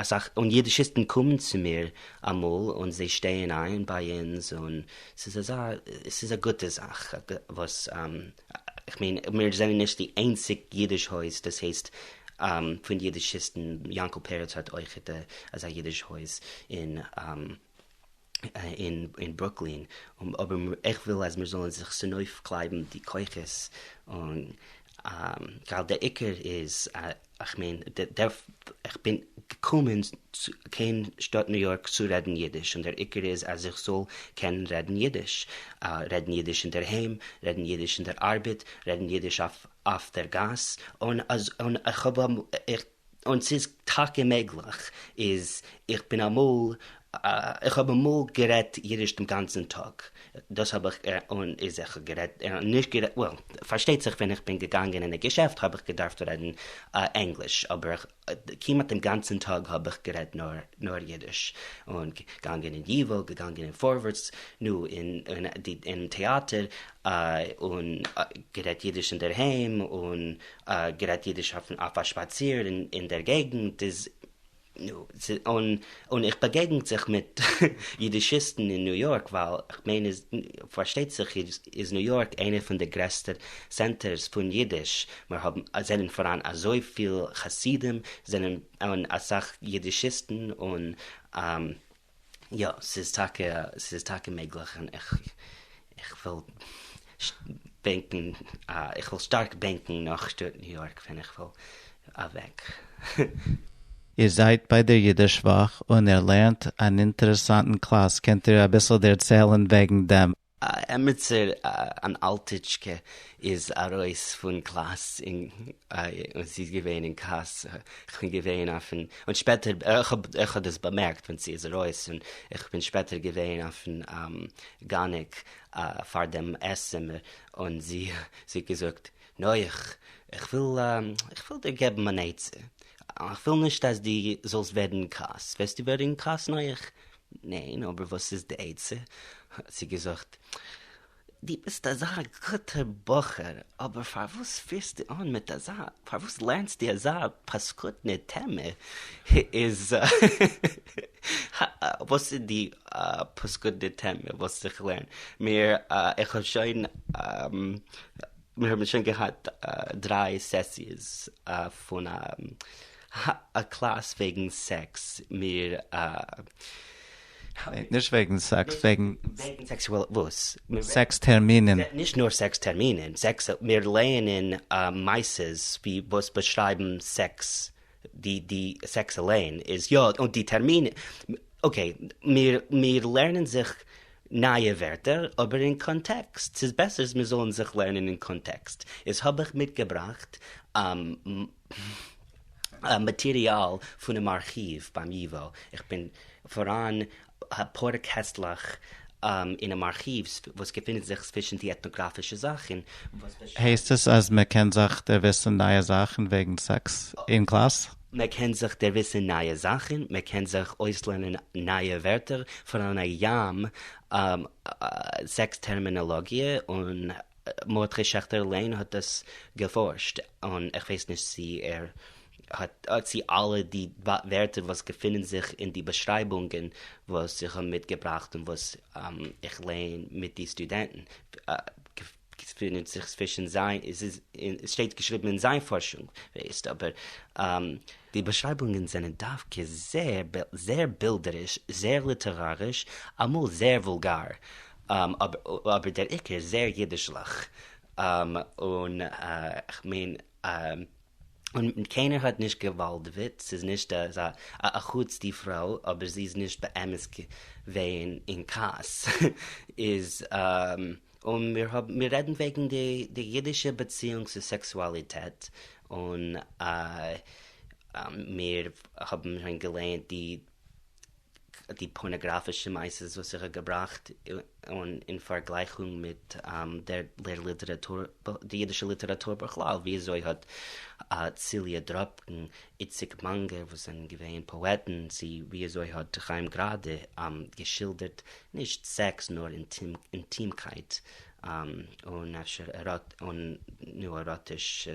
אסאך און אידישיסטן קומען צו מיר אמאל און זיי שטייען איין ביי אונז און ס'איז אזא ס'איז א גוטע זאך וואס כ'מיין מיר זענען נישט די איינציג אידיש הויז דאס הייסט פון אידישיסטן יאנקל פרץ האט אויכעט אזא אידיש הויז אין אין ברוקלין, אבער איך וויל אז מיר זאלן זיך צונויפקלייבן די כוחות, און ווייל דער עיקר איז, איך מיין, איך בין געקומען קיין שטאט ניו יארק צו רעדן אידיש, און דער עיקר איז אז איך זאל קענען רעדן אידיש, רעדן אידיש אינדערהיים, רעדן אידיש אין דער ארבעט, רעדן אידיש אויף דער גאס, און איך האב, און ס'איז טאקע מעגליך, איז איך בין אמאל. איך האב אמאל גערעדט אידיש דעם גאנצן טאג, דאס האב איך און איז איך גערעדט נישט גערעדט, well, פארשטייט זיך ווען איך בין געגאנגען אין א געשעפט האב איך געדארפט רעדן ענגליש, אבער כמעט דעם גאנצן טאג האב איך גערעדט נאר נאר אידיש, און געגאנגען אין ייוואו, געגאנגען אין פארווערטס, נו, אין אין טעאטער, און גערעדט אידיש אינדערהיים, און גערעדט אידיש אויף א שפאציר אין דער געגנט, איז נו, און און איך באגעגנט זיך מיט יידישיסטן אין ניו יארק, ווייל כ'מיין איז פארשטייט זיך איז ניו יארק איינע פון די גרעסטע סענטערס פון יידיש, מיר האבן זענען פאראן אזויפיל חסידים, זענען און אסאך יידישיסטן, און יא, ס'איז טאקע ס'איז טאקע מעגליך, און איך איך וויל בענקן איך וויל שטארק בענקן נאך שטאט ניו יארק ווען איך וועל אוועק. איר זייט ביי דער יידיש וואך און איר לערנט אן אינטערעסאנטן קלאס, קענט איר אביסל דערציילן וועגן דעם? עמיצער אן אלטיטשקע איז ארויס פון קלאס און זי איז געווען אין כעס, איך בין געווען אויפן, און שפעטער, איך האב איך האב דאס באמערקט ווען זי איז ארויס, און איך בין שפעטער געווען אויפן גאניק פאר דעם עסצימער, און זי זי האט געזאגט, נח, איך וויל איך וויל דיר געבן אן עצה, איך וויל נישט אז דו זאלסט ווערן אין כעס, וועסטו ווערן אין כעס נח? ניין, אבער וואס איז די עצה? האט זי געזאגט, דו ביסט אזא גוטער בחור, אבער פארוואס פירסטו אן מיט אזא, פארוואס לערנסטו אזא פאסקודנע טעמע, איז וואס איז די פאסקודנע טעמע וואס איך לערן? מיר, איך האב שוין, מיר האבן שוין געהאט דריי סעסיעס פון א א קלאס וועגן סעקס, מיר. נישט וועגן סעקס, וועגן. וועגן סעקסועל וואס? סעקס טערמינען. נישט נאר סעקס טערמינען, סעקס, מיר לייענען מעשות ווי וואס באשרייבן סעקס, די די סעקס אליין איז יא, און די טערמינען, אקעי, מיר מיר לערנען זיך נייע ווערטער, אבער אין קאנטעקסט, ס'איז בעסער מיר זאלן זיך לערנען אין קאנטעקסט, איז האב איך מיטגעבראכט מאטעריאל פונעם ארכיוו ביים ייוואו, איך בין פאראן אפאר קעסטלעך אינעם ארכיוו וואס געפינען זיך צווישן די עטנאגראפישע זאכן. הייסט עס אז מען קען זיך דערוויסן נייע זאכן וועגן סעקס אין קלאס? מען קען זיך דערוויסן נייע זאכן, מען קען זיך אויסלערנען נייע ווערטער, פאראן א ים סעקס טערמינאלאגיע און מרדכי שעכטער אליין האט דאס געפארשט, און איך ווייס נישט צו ער האט צו אלע די ווערטער וואס געפינען זיך אין די באשרייבונגען וואס איך האב מיטגעבראכט און וואס איך לערן מיט די סטודענטן, געפינען זיך צווישן זיי, עס איז עס שטייט געשריבן אין זיין פארשונג, ווייסט, אבער די באשרייבונגען זענען דווקא זייער זייער בילדעריש, זייער ליטעראריש, אמאל זייער וואולגאר. אבער דער עיקר זייער אידישליך, און כ'מיין און קיינער האט נישט געוואלדעוועט, ס'איז נישט אזא, אחוץ די פרוי, אבער זי איז נישט באמת געווען אין כעס, איז און מיר האבן מיר רעדן וועגן די די אידישע באציאונג צו סעקסואליטעט, און מיר האבן שוין געלייענט די די פארנאגראפישע מעשות וואס איך האב געבראכט און אין פארגלייכונג מיט דער ליטעראטור, די אידישע ליטעראטור בכלל, ווי אזוי האט ציליע דראפקין, איציק מאנגער וואס זענען געווען פאעטן, צו ווי אזוי האט חיים גראדע געשילדערט נישט סעקס נאר אינטימקייט און אפשר און נו עראטיש,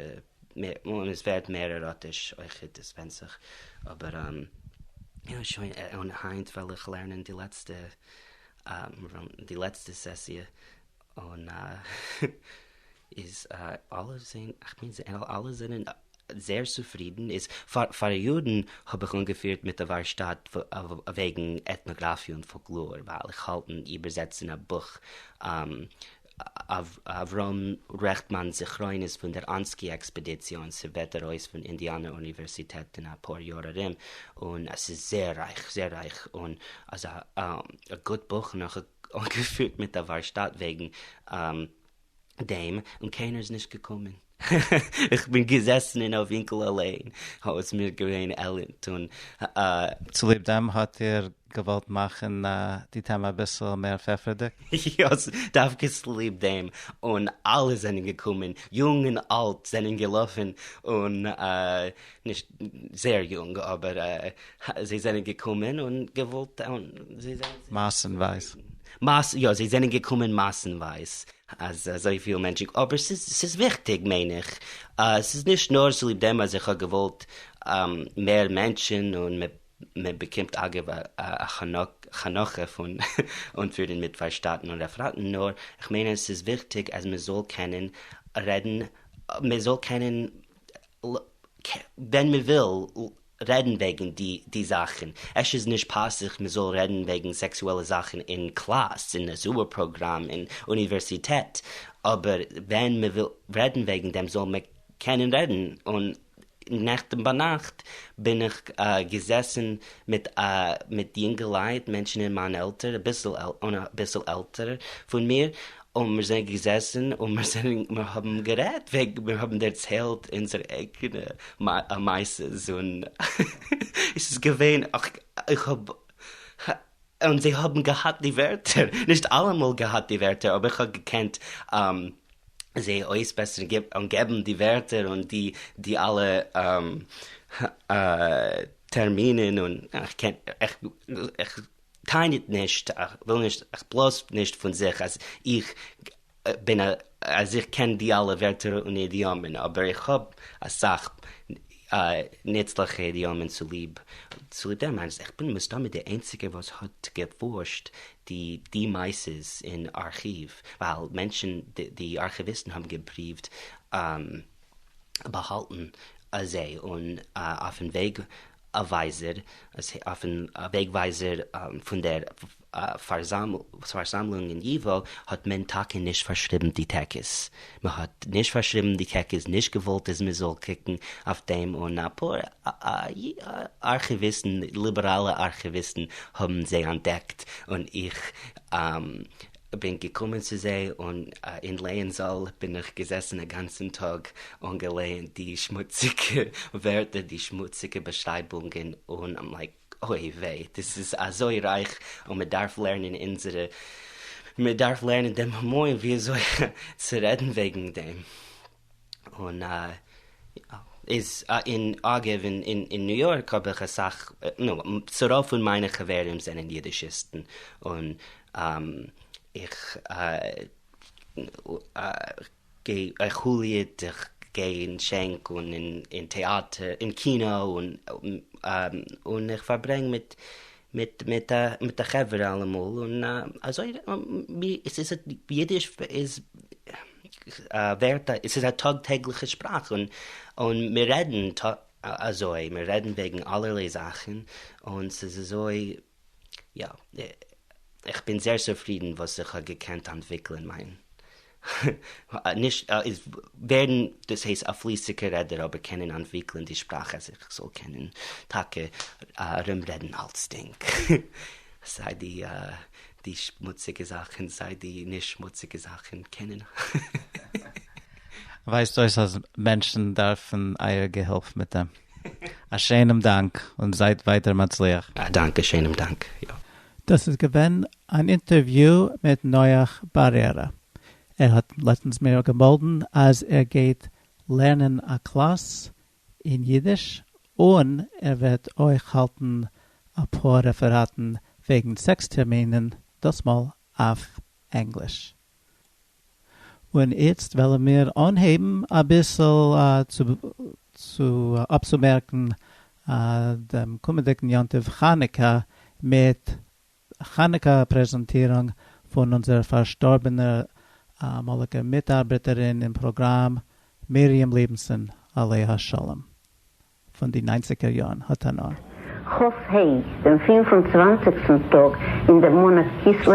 און עס ווערט מער עראטיש אויכעט, עס ווענדט זיך, אבער יא שוין, און היינט וועל איך לערנען די לעצטע די לעצטע סעסיע, און איז אלע זענען, איך מיין אלע זענען זייער צופרידן, איז פאר פאר יארן האב איך אנגעפירט מיט א ווארשטאט וועגן עטנאגראפיע און פאלקלאר, ווייל איך האלט אין איבערזעצן א בוך אברהם רעכטמאן'ס זכרונות פון דער אנסקי עקספעדיציע און ס'וועט ארויס פון אינדיאנא אוניווערסיטעט אין א פאר יאר ארום און עס איז זייער רייך זייער רייך און אזא א גוט בוך און איך האב אנגעפירט מיט א ווארשטאט וועגן. דעם, און קיינער איז נישט געקומען. איך בין געזעסן אין א ווינקל אליין, ס'איז מיר געווען עלנד און. צוליב דעם האט איר געוואלט מאכן די טעמע אביסל מער פעפערדיג? יא, דווקא צוליב דעם, און אלע זענען געקומען, יונג און אלט זענען געלאפן, און נישט זייער יונג, אבער זיי זענען געקומען און געוואלט, און זיי זענען. מאסנווייז. מאס, יא, זיי זענען געקומען מאסנווייז, אז אזויפיל מענטשן, אבער ס'איז ס'איז וויכטיג מיין איך, ס'איז נישט נאר צוליב דעם אז איך האב געוואלט מער מענטשן און מען באקומט אגב א חנוכה פון אנפירן מיט ווארשטאטן און רעפעראטן, נאר איך מיין אז ס'איז וויכטיג אז מען זאל קענען רעדן, מען זאל קענען ווען מען וויל רעדן וועגן די די זאכן, אפשר איז נישט פאסיג מען זאל רעדן וועגן סעקסועלע זאכן אין קלאס, אין א זומער פראגראם, אין אוניווערסיטעט, אבער ווען מען וויל רעדן וועגן דעם זאל מען קענען רעדן, און נעכטן ביינאכט בין איך געזעסן מיט מיט יונגעלייט, מענטשן אין מיין עלטער, אביסל און אביסל עלטער פון מיר, און מיר זענען געזעסן און מיר זענען מיר האבן גערעדט וועגן מיר האבן דערציילט אונזער אייגענע מעשות און עס איז געווען איך האב און זיי האבן געהאט די ווערטער, נישט אלעמאל געהאט די ווערטער אבער איך האב געקענט זיי אויסבעסערן און געבן די ווערטער און די די אלע טערמינען און איך קען איך איך טענה'ט נישט, איך וויל נישט, איך בלאז נישט פון זיך אז איך בין א, אז איך קען די אלע ווערטער און אידיאמען, אבער איך האב אסאך נוצליכע אידיאמען צוליב צוליב דעם אז איך בין מסתמא די איינציגער וואס האט געפארשט די די מעשות אין ארכיוו, ווייל מענטשן, די ארכיוויסטן האבן געפריווט באהאלטן זיי און אויפן וועג ווייזער, אויפן וועגווייזער פון דער פארזאמלונג אין ייוואו האט מען טאקע נישט פארשריבן די טעקעס. מען האט נישט פארשריבן די טעקעס, נישט געוואלט אז מען זאל קוקן אויף דעם, און אפאר ארכיוויסטן, ליבעראלע ארכיוויסטן האבן זיי אנטדעקט, און איך בין געקומען צו זיי און אין לייען-זאל בין איך געזעסן א גאנצן טאג און געלייענט די שמוציגע ווערטער, די שמוציגע באשרייבונגען, און איים לייק אוי וויי, דאס איז אזוי רייך און מען דארף לערנען אונזערע, מען דארף לערנען דעם המון ווי אזוי צו רעדן וועגן דעם. און איז אין אגב אין ניו יארק האב איך אסאך, נו, ס'רוב פון מיינע חברים זענען אידישיסטן, און איך גיי, איך הוליעט, איך גיי אין שענק און אין טעאטער, אין קינא, און איך פארברענג מיט מיט מיט מיט די חברה אלעמאל, און אזוי עס איז אידיש איז ווערט א עס איז א טאג טעגליכע שפראך און און מיר רעדן אזוי מיר רעדן וועגן אלערליי זאכן און ס'איז אזוי יא איך בין זייער צופרידן וואס איך האב געקענט אנטוויקלען מיין נישט איז ווערן דאס הייסט א פליסיגע רעדער אבער קענען אנטוויקלען די שפראך אז איך זאל קענען טאקע ארומרעדן אלצדינג סיי די די שמוציגע זאכן סיי די נישט שמוציגע זאכן קענען. ווייזט אויס אז מענטשן דארפן אייער געהילף מיט דעם. א שענעם דאנק און זייט ווייטער מצליח. א דאנק, א שענעם דאנק, יא. דאס איז געווען אן אינטערוויו מיט נח בארערע. ער האט לעצטנס מיר געמאלדן אז ער גייט לערנען א קלאס אין אידיש און ער וועט אויך האלטן אפאר רעפעראטן וועגן סעקס טערמינען, דאסמאל אויף ענגליש. און איצט וועלן מיר אנהייבן אביסל צו אפצומערקן דעם קומענדיגן יום טוב חנוכה מיט חנוכה פרעזענטירונג פון אונזער פארשטארבענער אמאליגע מיטארבעטערין אין פראגראם מרים ליבענסאן עליה השלום. פון די ניינציגער יארן האט הנאה. כ"ה, דעם פינף און צוואנציגסטן טאג אין דעם מאנאט כסלו,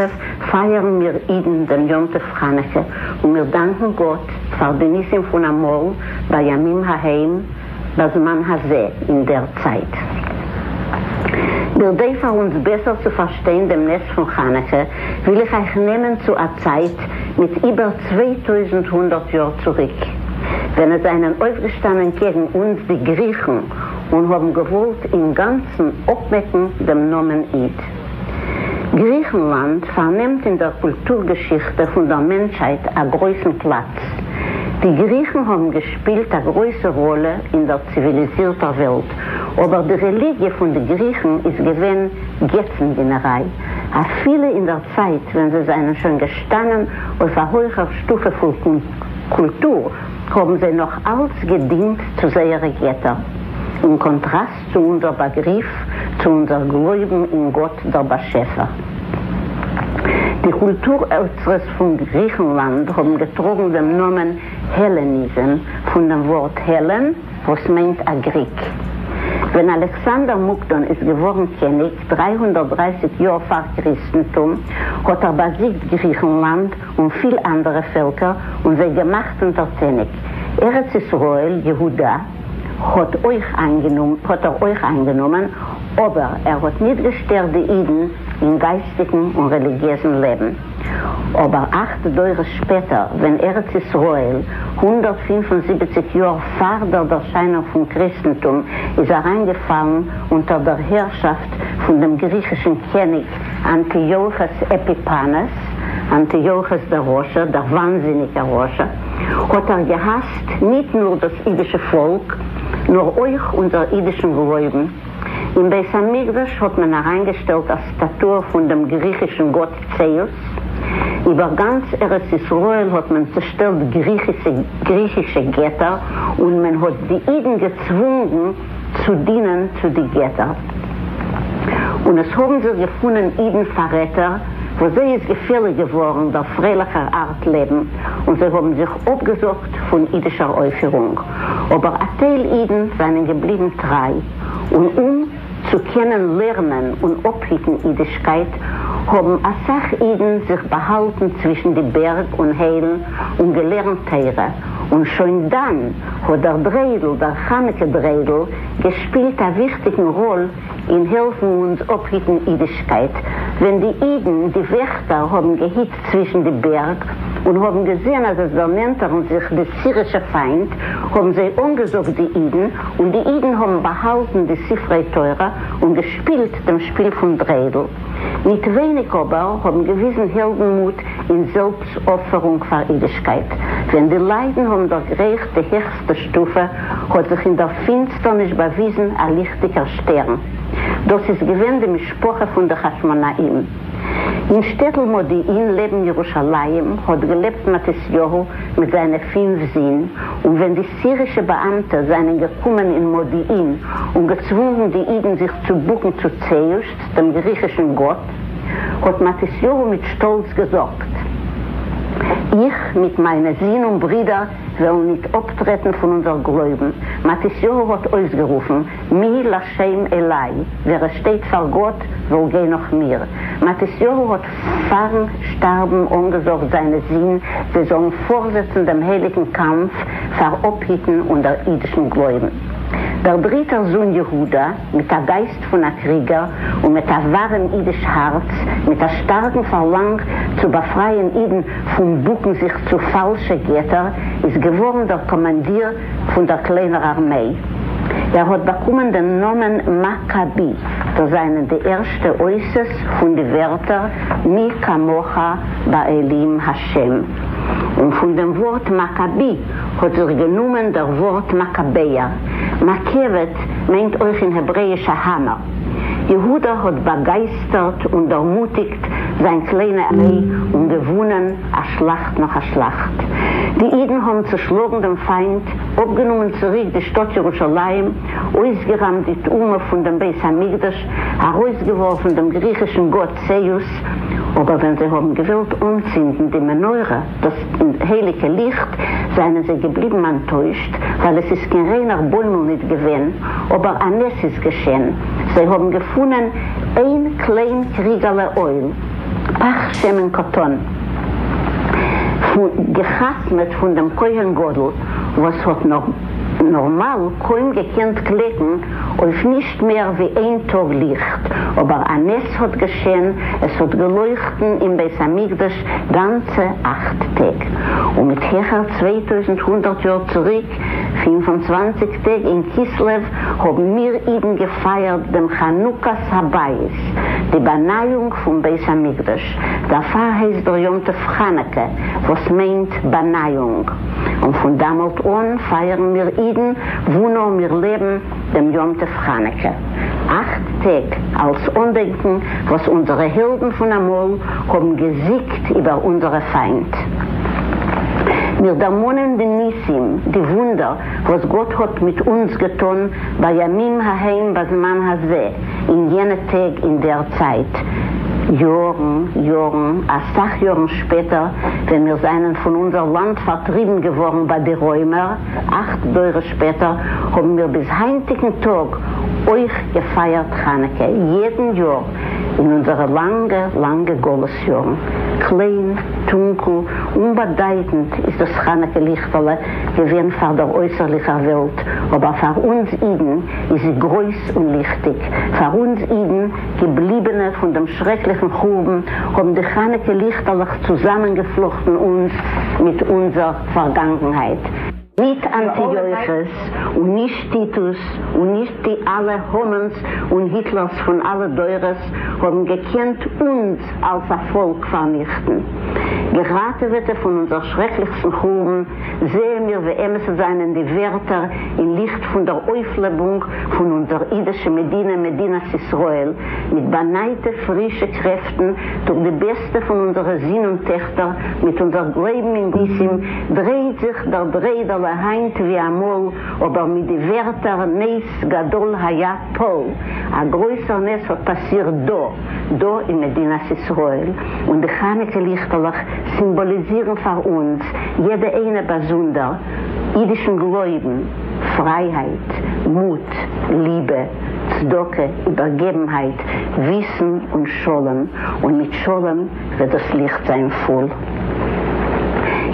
פייערן מיר אידן דעם יום טוב חנוכה, און מיר דאנקן גאט פאר די ניסים פון אמאל, בימים ההם, בזמן הזה, אין דער צייט. בכדי פאר אונז בעסער צו פארשטיין דעם נס פון חנוכה, וויל איך אייך נעמען צו א צייט. מיט איבער 2100 יאר צוריק, ווען עס זענען אויפגעשטאנען קעגן אונז די גריכן און האבן געוואלט אינגאנצן אפמעקן דעם נאמען איד. גריכנלאנד פארנעמט אין דער קולטור-געשיכטע פון דער מענטשהייט א גרויסן פלאץ. די גריכן האבן געשפילט א גרויסע ראלע אין דער ציוויליזירטער וועלט, אבער די רעליגיע פון די גריכן איז געווען געצנדינעריי, אפילו אין דער צייט ווען זיי זענען שוין געשטאנען אויף א הויכער שטופע פון קולטור, האבן זיי נאך אלץ געדינט צו זייערע געטער, אין קאנטראסט צו אונזער באגריף, צו אונזער גלויבן אין גאט דער באשעפער. די קולטור-אוצרות פון גריכנלאנד האבן געטראגן דעם נאמען העלעניזם, פון דעם ווארט העלען, וואס מיינט א גריק. ווען אלכסנדר מוקדון איז געווארן קעניג, 330 יאר פאר קריסטנטום, האט ער באזיגט גריכנלאנד און פיל אנדערע פעלקער און זיי געמאכט אונטערטעניג. ארץ ישראל, יהודה, האט אויך האט ער אויך איינגענומען, אבער ער האט ניט געשטערט די אידן אין גייסטיגן און רעליגיעזן לעבן. אבער אכט דורות שפעטער, ווען ארץ ישראל, 175 יאר פאר דער ערשיינונג פון קריסטנטום, איז אריינגעפאלן אונטער דער הערשאפט פון דעם גריכישן קעניג אנטיוכוס עפיפאנעס, אנטיוכוס דער רשע, דער וואנזיניגער רשע, האט ער געהאסט ניט נאר דאס אידישע פאלק, נאר אויך אונזער אידישן גלויבן. אין בית המקדש האט מען אריינגעשטעלט א סטאטוע פון דעם גריכישן גאט צעאוס, איבער גאנץ ארץ ישראל האט מען צעשטעלט גריכישע געטער און מען האט די אידן געצוואונגן צו דינען צו די געטער. און עס האבן זיך געפונען אידן פאררעטער וואס זיי איז געפעליג געווארן דער פרייליכער ארט לעבן און זיי האבן זיך אפגעזאגט פון אידישער אויפפירונג. אבער א טייל אידן זענען געבליבן טריי, און אום צו קענען לערנען און אפהיטן אידישקייט, האבן אסאך אידן זיך באהאלטן צווישן די בערג און היילן און געלערנט תורה, און שוין דאן האט דער דריידל, דער חנוכה דריידל, געשפילט א וויכטיגן ראל אין העלפן אונז אפהיטן אידישקייט, ווען די אידן, די וועכטער, האבן געהיט צווישן די בערג און האבן געזען אז עס דערנענטערן זיך די סירישע פיינט, האבן זיי אנגעזאגט די אידן, און די אידן האבן באהאלטן די ספרי תורה און געשפילט דעם שפיל פון דריידל. ניט ווייניג אבער האבן געוויזן העלדן-מוט אין זעלבסט-אפפערונג פאר אידישקייט. ווען די ליידן האבן דערגרייכט די העכסטע שטופע, האט זיך אין דער פינסטערניש באוויזן א ליכטיגער שטערן. דאס איז געווען די משפחה פון די חשמונאים. אין שטעטל מודיעין לעבן ירושלים האט געלעבט מתתיהו מיט זיינע פינף זין, און ווען די סירישע באאמטע זענען געקומען אין מודיעין און געצוואונגן די אידן זיך צו בוקן צו צעאוס, דעם גריכישן גאט, האט מתתיהו מיט שטאלץ געזאגט, איך מיט מיינע זין און ברידער וועלן ניט אפטרעטן פון אונזער גלויבן. מתתיהו האט אויסגערופן, מי לה' אלי, ווער עס שטייט פאר גאט זאל גיין נאך מיר. מתתיהו האט פארן שטארבן אנגעזאגט זיינע זין זיי זאלן פארזעצן דעם הייליגן קאמף פאר אפהיטן אונזער אידישן גלויבן. דער דריטער זון יהודה, מיט א גייסט פון א קריגער און מיט א ווארעם אידיש הארץ, מיט א שטארקן פארלאנג צו באפרייען אידן פון בוקן זיך צו פאלשע געטער, איז געווארן דער קאמאנדיר פון דער קליינער ארמיי. ער האט באקומען דעם נאמען מכבי, דאס זענען די ערשטע אותיות פון די ווערטער מי כמוך באלים השם, און פון דעם ווארט מכבי האט זיך גענומען דער ווארט מאקאבעער. מקבת מיינט אויך אין העברעאיש א האמער. יהודה האט באגייסטערט און דערמוטיגט זיין קליינע ארמיי און געוואונען א שלאכט נאך א שלאכט. די אידן האבן צושלאגן דעם פיינט, אפגענומען צוריק די שטאט ירושלים, אויסגעראמט די טומאה פון דעם בית המקדש, ארויסגעווארפן דעם גריכישן גאט צעאוס, אבער ווען זיי האבן געוואלט אנצינדן די מנורה, דאס הייליגע ליכט, זענען זיי געבליבן אנטוישט, ווייל עס איז קיין ריינער בוימל ניט געווען, אבער א נס איז געשען, זיי האבן געפונען איין קליין קריגעלע אויל, פך שמן קטן, פון געחתמעט פון דעם כהן גדול, וואס האט נארמאל קוים געקענט קלעקן. אויף נישט מער ווי איין טאג ליכט, אבער א נס האט געשען, עס האט געלויכטן אין בית המקדש גאנצע אכט טעג, און מיט העכער 2100 יאר צוריק, 25 טעג אין כסלו, האבן מיר אידן געפייערט דעם חנוכת הבית, די באנייאונג פון בית המקדש, דערפאר הייסט דער יום טוב חנוכה, וואס מיינט באנייאונג, און פון דאמאלט אן פייערן מיר אידן וואו נאר מיר לעבן דעם יום טוב חנוכה, אכט טעג אלס אנדענקן וואס אונזערע העלדן פון אמאל האבן געזיגט איבער אונזערע פיינט. מיר דערמאנען די ניסים, די וואונדער וואס גאט האט מיט אונז געטאן בימים ההם בזמן הזה, אין יענע טעג אין דער צייט, יארן, יארן, אסאך יארן שפעטער, ווען מיר זענען פון אונזער לאנד פארטריבן געווארן ביי די רוימער, אכט דורות שפעטער, האבן מיר ביז היינטיגן טאג אויך געפייערט חנוכה יעדן יאר אין אונזערע לאנגע, לאנגע גלות יארן. קליין, טונקל, אומבאדייטנד איז דאס חנוכה ליכטעלע געווען פאר דער אויסערליכער וועלט, אבער פאר אונז אידן איז זי גרויס און ליכטיג. פאר אונז אידן, געבליבענע פון דעם שרעקליכן חורבן, האבן די חנוכה ליכטעלעך צוזאמענגעפלאכטן אונז מיט אונזער פארגאנגנהייט. ניט אנטיוכוס און נישט טיטוס און נישט די אלע המן'ס און היטלערס פון אלע דורות האבן געקענט אונז אלס א פאלק פארניכטן. געראטעוועטע פון אונזער שרעקליכסטן חורבן, זעען מיר ווי אמת עס זענען די ווערטער אין ליכט פון דער אויפלעבונג פון אונזער אידישע מדינה מדינת ישראל מיט באנייטע פרישע קרעפטן דורך די בעסטע פון אונזערע זין און טעכטער מיט אונזער גלייבן אין ניסים דרייט זיך דער דריידעלע היינט ווי אמאל אבער מיט די ווערטער נס גדול היה פה א גרויסער נס האט פאסירט דא דא אין מדינת ישראל, און די חנוכה ליכטעלעך סימבאליזירן פאר אונז, יעדע איינע באזונדער, אידישן גלויבן, פרייהייט, מוט, ליבע, צדקה, איבערגעבנהייט, וויסן און שלום, און מיט שלום וועט דאס ליכט זיין פול.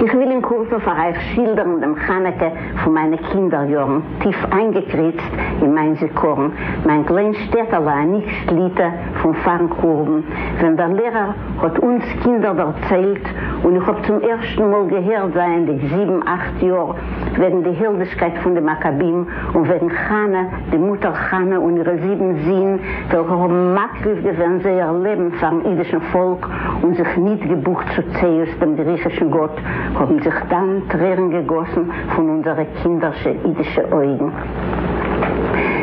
איך וויל אין קורצן פאר אייך שילדערן דעם חנוכה פון מיינע קינדער יארן, טיף איינגעקריצט אין מיין זיכרון, מיין קליין שטעטעלע אניקסט ליטא פון פארן חורבן, ווען דער לערער האט אונז קינדער דערציילט, און איך האב צום ערשטן מאל געהערט זייענדיג זיבן אכט יאר, וועגן די העלדישקייט פון די מכבים, און וועגן חנה, די מוטער חנה און אירע זיבן זין, וועלכע האבן מקריב געווען זייער לעבן פארן אידישן פאלק און זיך ניט געבוקט צו צעאוס דעם גריכישן גאט, האבן זיך דאן טרערן געגאסן פון אונזערע קינדערשע אידישע אויגן.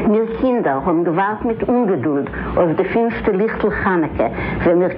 מיר קינדער האבן געווארט מיט אומגעדולד אויף די פינפטע ליכטל חנוכה, ווען מיר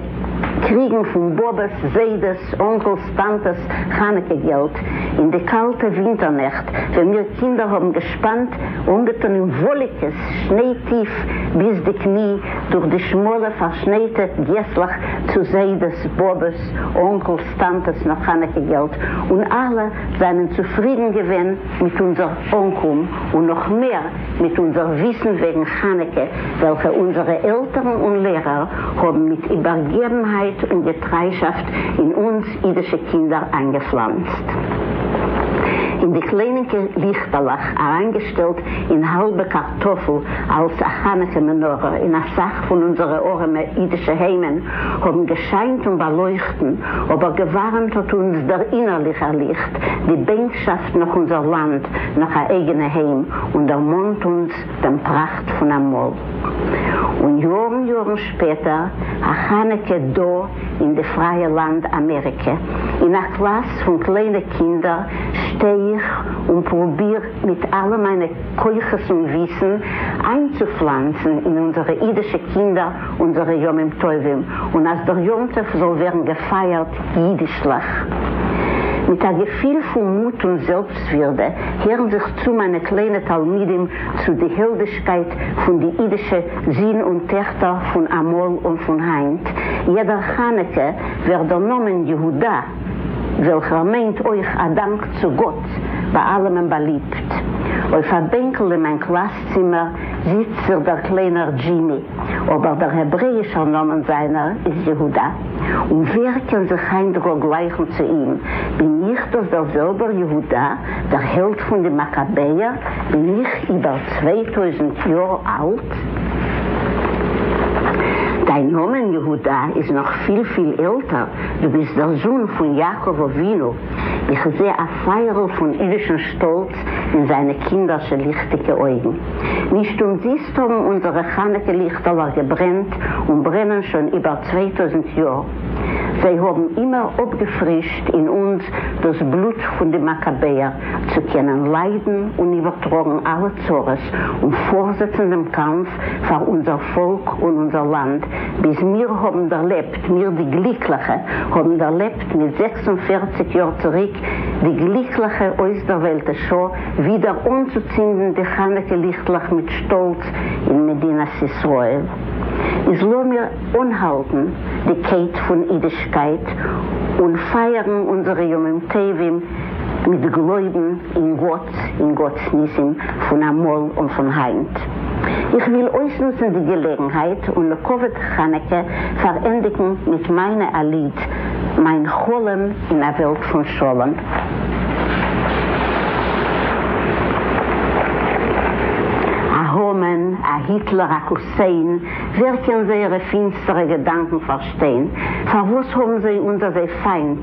קריגן פון באבעס, זיידעס, אנקלס, טאנטעס חנוכה געלט, אין די קאלטע ווינטער נעכט ווען מיר קינדער האבן געשפאנט אנגעטון אין וואליקעס שניי טיף ביז די קני דורך די שמאלע פארשנייטע געסלעך צו זיידעס, באבעס, אנקלס, טאנטעס נאך חנוכה געלט, און אלע זענען צופרידן געווען מיט אונזער אנקום, און נאך מער מיט אונזער וויסן וועגן חנוכה, וועלכע אונזערע עלטערן און לערער האבן מיט איבערגעבנהייט און געטריישאפט אין אונז אידישע קינדער איינגעפלאנצט. אין די קליינינקע ליכטעלעך אריינגעשטעלט אין האלבע קארטאפל אלס א חנוכה מנורה אין אסאך פון אונזערע ארעמע אידישע היימען האבן געשיינט און באלויכטן, אבער געווארעמט האט אונז דער אינערליכער ליכט, די בענקשאפט נאך אונזער לאנד, נאך א אייגענע היים, און דערמאנט אונז דעם פראכט פון אמאל. און יארן יארן שפעטער, א חנוכה דא אין די פרייע לאנד אמעריקע, אין א קלאס פון קליינע קינדער שטיי איך און פרוביר מיט אלע מיינע כוחות און וויסן איינצופלאנצן אין אונזערע אידישע קינדער אונזערע ימים טובים, און אז דער יום טוב זאל ווערן געפייערט אידישליך. מיט א געפיל פון מוט און זעלבסטווירדע הערן זיך צו מיינע קליינע תלמידים צו די העלדישקייט פון די אידישע זין און טעכטער פון אמאל און פון היינט. יעדער חנוכה ווערט דער נאמען יהודה, וועלכער מיינט אויך א דאנק צו גאט, ביי אלעמען באליבט. אויף א בענקל אין מיין קלאס צימער זיצט זיך דער קליינער דזשימי. אבער דער העברעאישער נאמען זיינער איז יהודה. און ווער קען זיך היינט גאר גלייכן צו אים? בין איך דאס דער זעלבער יהודה, דער העלד פון די מאקאבעער? בין איך איבער 2000 יאר אלט? דיין נאמען יהודה איז נאך פיל פיל עלטער, דו ביסט דער זון פון יעקב אבינו. איך זע א פייערל פון אידישן שטאלץ אין זיינע קינדערשע ליכטיגע אויגן. נישט אומזיסט האבן אונזערע חנוכה ליכטעלעך געברענט און ברענען שוין איבער 2000 יאר. זיי האבן אימער אפגעפרישט אין אונז דאס בלוט פון די מאקאבעער צו קענען ליידן און איבערטראגן אלע צרות און פארזעצן דעם קאמף פאר אונזער פאלק און אונזער לאנד ביז מיר האבן דערלעבט, מיר די גליקליכע האבן דערלעבט מיט 46 יאר צוריק די גליקליכע אויסדערוויילטע שעה ווידער אנצוצינדן די חנוכה ליכטלעך מיט שטאלץ אין מדינת ישראל. איז לאמיר אנהאלטן די קייט פון אידישקייט און פייערן אונזערע ימים טובים מיט גלויבן אין גאט, אין גאט'ס ניסים פון אמאל און פון היינט. איך וויל אויסנוצן די געלעגנהייט און לכבוד חנוכה פארענדיגן מיט מיינע א ליד, מיין חלום אין א וועלט פון שלום. א המן, א היטלער, א כוסיין, ווער קען זייערע פינסטערע געדאנקען פארשטיין? פארוואס האבן זיי אונז אזוי פיינט?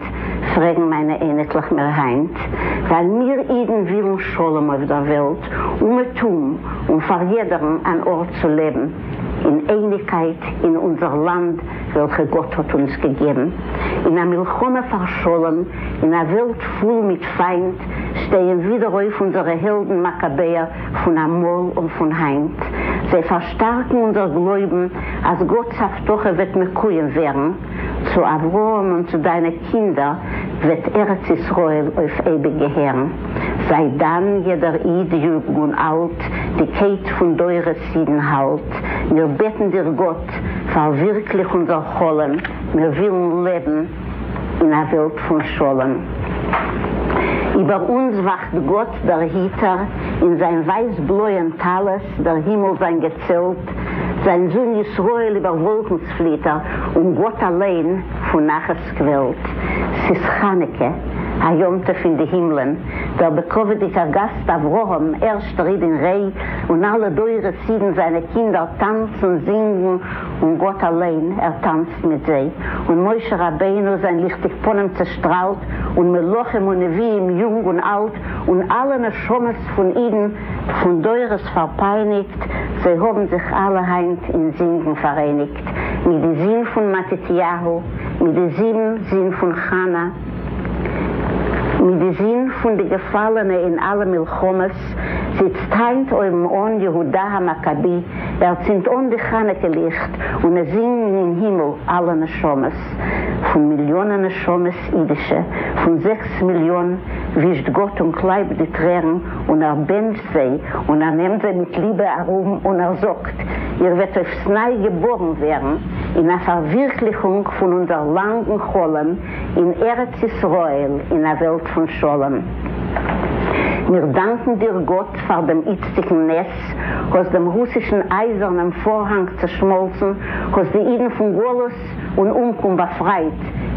פרעגן מיינע אייניקלעך מיר היינט. ווייל מיר אידן ווילן שלום אויף דער וועלט, אומעטום, און פאר יעדערן אן ארט צו לעבן אין אייניגקייט אין אונזער לאנד וועלכע גאט האט אונז געגעבן. אין א מלחמה פאר שלום, אין א וועלט פול מיט פיינט, שטייען ווידער אויף אונזערע העלדן מאקאבעער פון אמאל און פון היינט. זיי פארשטארקן אונזער גלויבן אז גאט'ס הבטחה וועט מקוים ווערן, צו אברהם און צו דיינע קינדער וועט ארץ ישראל אויף אייביג געהערן. זיי דן יעדער איד יונג און אלט, די קייט פון דורות אידן האלט. מיר בעטן דיר גאט, פארווירקליך אונזער חלום, מיר ווילן לעבן אין א וועלט פון שלום. איבער אונז וואכט גאט דער היטער, אין זיין ווייס-בלויען טלית, דער הימל זיין געצעלט, זיין זון ישראל איבער וואלקנס פליט ער, און גאט אליין פון נחת קוועלט. ס'איז חנוכה, א יום טוב אין די הימלען, דער בכבוד'יגער גאסט אברהם, ערשטער איד אין ריי, און אלע דורות אידן זיינע קינדער טאנצן, זינגן, און גאט אליין, ער טאנצט מיט זיי, און משה רבינו, זיין ליכטיג פנים צעשטראלט, און מלאכים און נביאים, יונג און אלט, און אלע נשמות פון אידן, פון דורות פארפייניגט, זיי האבן זיך אלע היינט אין זינגן פאראייניגט, מיט די זין פון מתתיהו, מיט די זיבן זין פון חנה, מיט די זין פון די געפאלענע אין אלע מלחמות, זיצט היינט אויבן אן יהודה המכבי, ער צינדט אן די חנוכה ליכט, און עס זינגן אין הימל אלע נשמות. פון מיליאנען נשמות אידישע, פון זעקס מיליאן, ווישט גאט און קלייבט די טרערן, און ער בענטשט זיי, און ער נעמט זיי מיט ליבע ארום, און ער זאגט, איר וועט אויפסניי געבארן ווערן, אין א פארווירקליכונג פון אונזער לאנגן חלום, אין ארץ ישראל, אין א וועלט פון שלום. מיר דאנקן דיר גאט פאר דעם איצטיגן נס, האסט דעם רוסישן אייזערנעם פארהאנג צעשמאלצן, האסט די אידן פון גלות און אומקום באפרייט,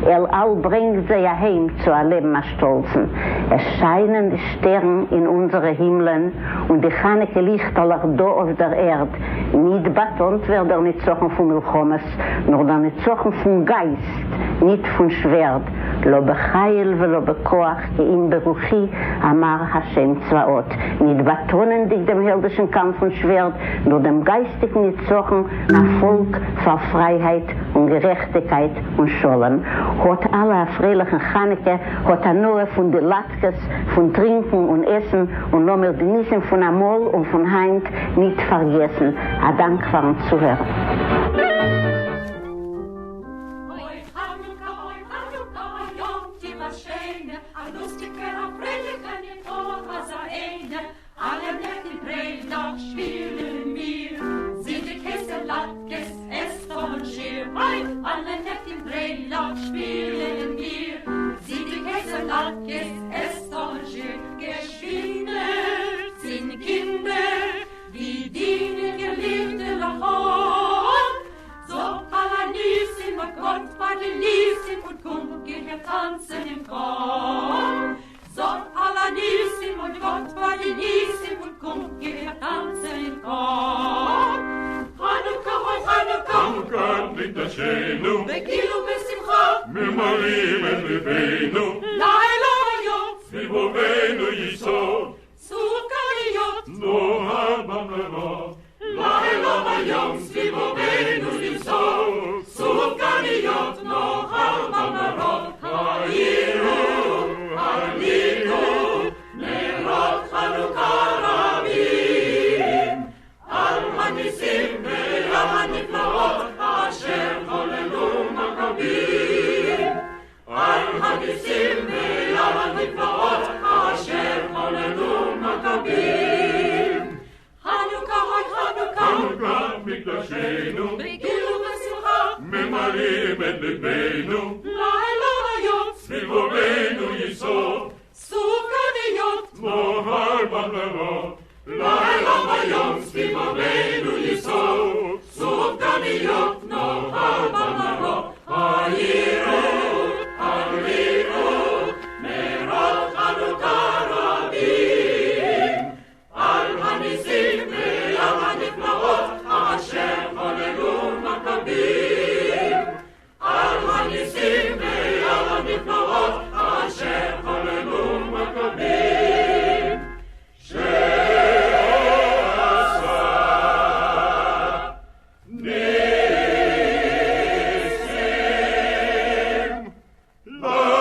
אל על ברענגט זיי אהיים צו א לעבן א שטאלצן. עס שיינען די שטערן אין אונזערע הימלען, און די חנוכה ליכטעלעך דא אויף דער ערד, ניט באטאנט ווערט דער נצחון פון מלחמות, נאר דער נצחון פון גייסט, ניט פון שווערד, לא בחיל ולא בכח כי אם ברוחי אמר ה' צבאות, ניט באטאנענדיק דעם העלדישן קאמף פון שווערד, נאר דעם גייסטיקן נצחון א פאלק פאר פרייהייט און גערעכטיקייט און שלום. האט אלע א פרייליכן חנוכה, האט הנאה פון די לאטקעס, פון טרינקן און עסן, און לאמיר די ניסים פון אמאל און פון היינט ניט פארגעסן. א דאנק פארן צוהערן. אוי חנוכה אוי חנוכה א יום טוב א שיינע, א לוסטיגער א פרייליכער ניטא אזא איינע, אלע נעכט אין פריילאך שפילן מיר, זינדיג הייסע לאטקעס עסט אן שיעור, אוי אלע נעכט אין פריילאך שפילן מיר, זינדיג הייסע לאטקעס עסט אן שיעור, געשווינדער צינד קינדער די דינע ליכטעלעך אן. סביבותינו בגיל ובשמחה ממלאים את ליבנו לילה ויום סביבותינו ייסוד סוכריות נוהל במנהרות לילה ויום סביבותינו ייסוד סוכריות נאכל במנהרות האירו הדליקו נרות חנוכה רבים על הניסים ועל הנפלאות אשר חוללו מכבים על הניסים ועל הנפלאות אשר חוללו מכבים חנוכה אוי חנוכה חנוכה מקדשנו בגיל ובשמחה ממלאים את ליבנו לילה ויום סביבותינו ייסוד סוכריות נאכל במנהרות לילה ויום סביבותינו ייסוד סופגניות נאכל במנהרות האירו הדליקו נרות חנוכה רבים על הניסים ועל הנפלאות אשר חוללו מכבים על הניסים ועל הנפלאות אשר חוללו מכבים שעשה ניסים לנו.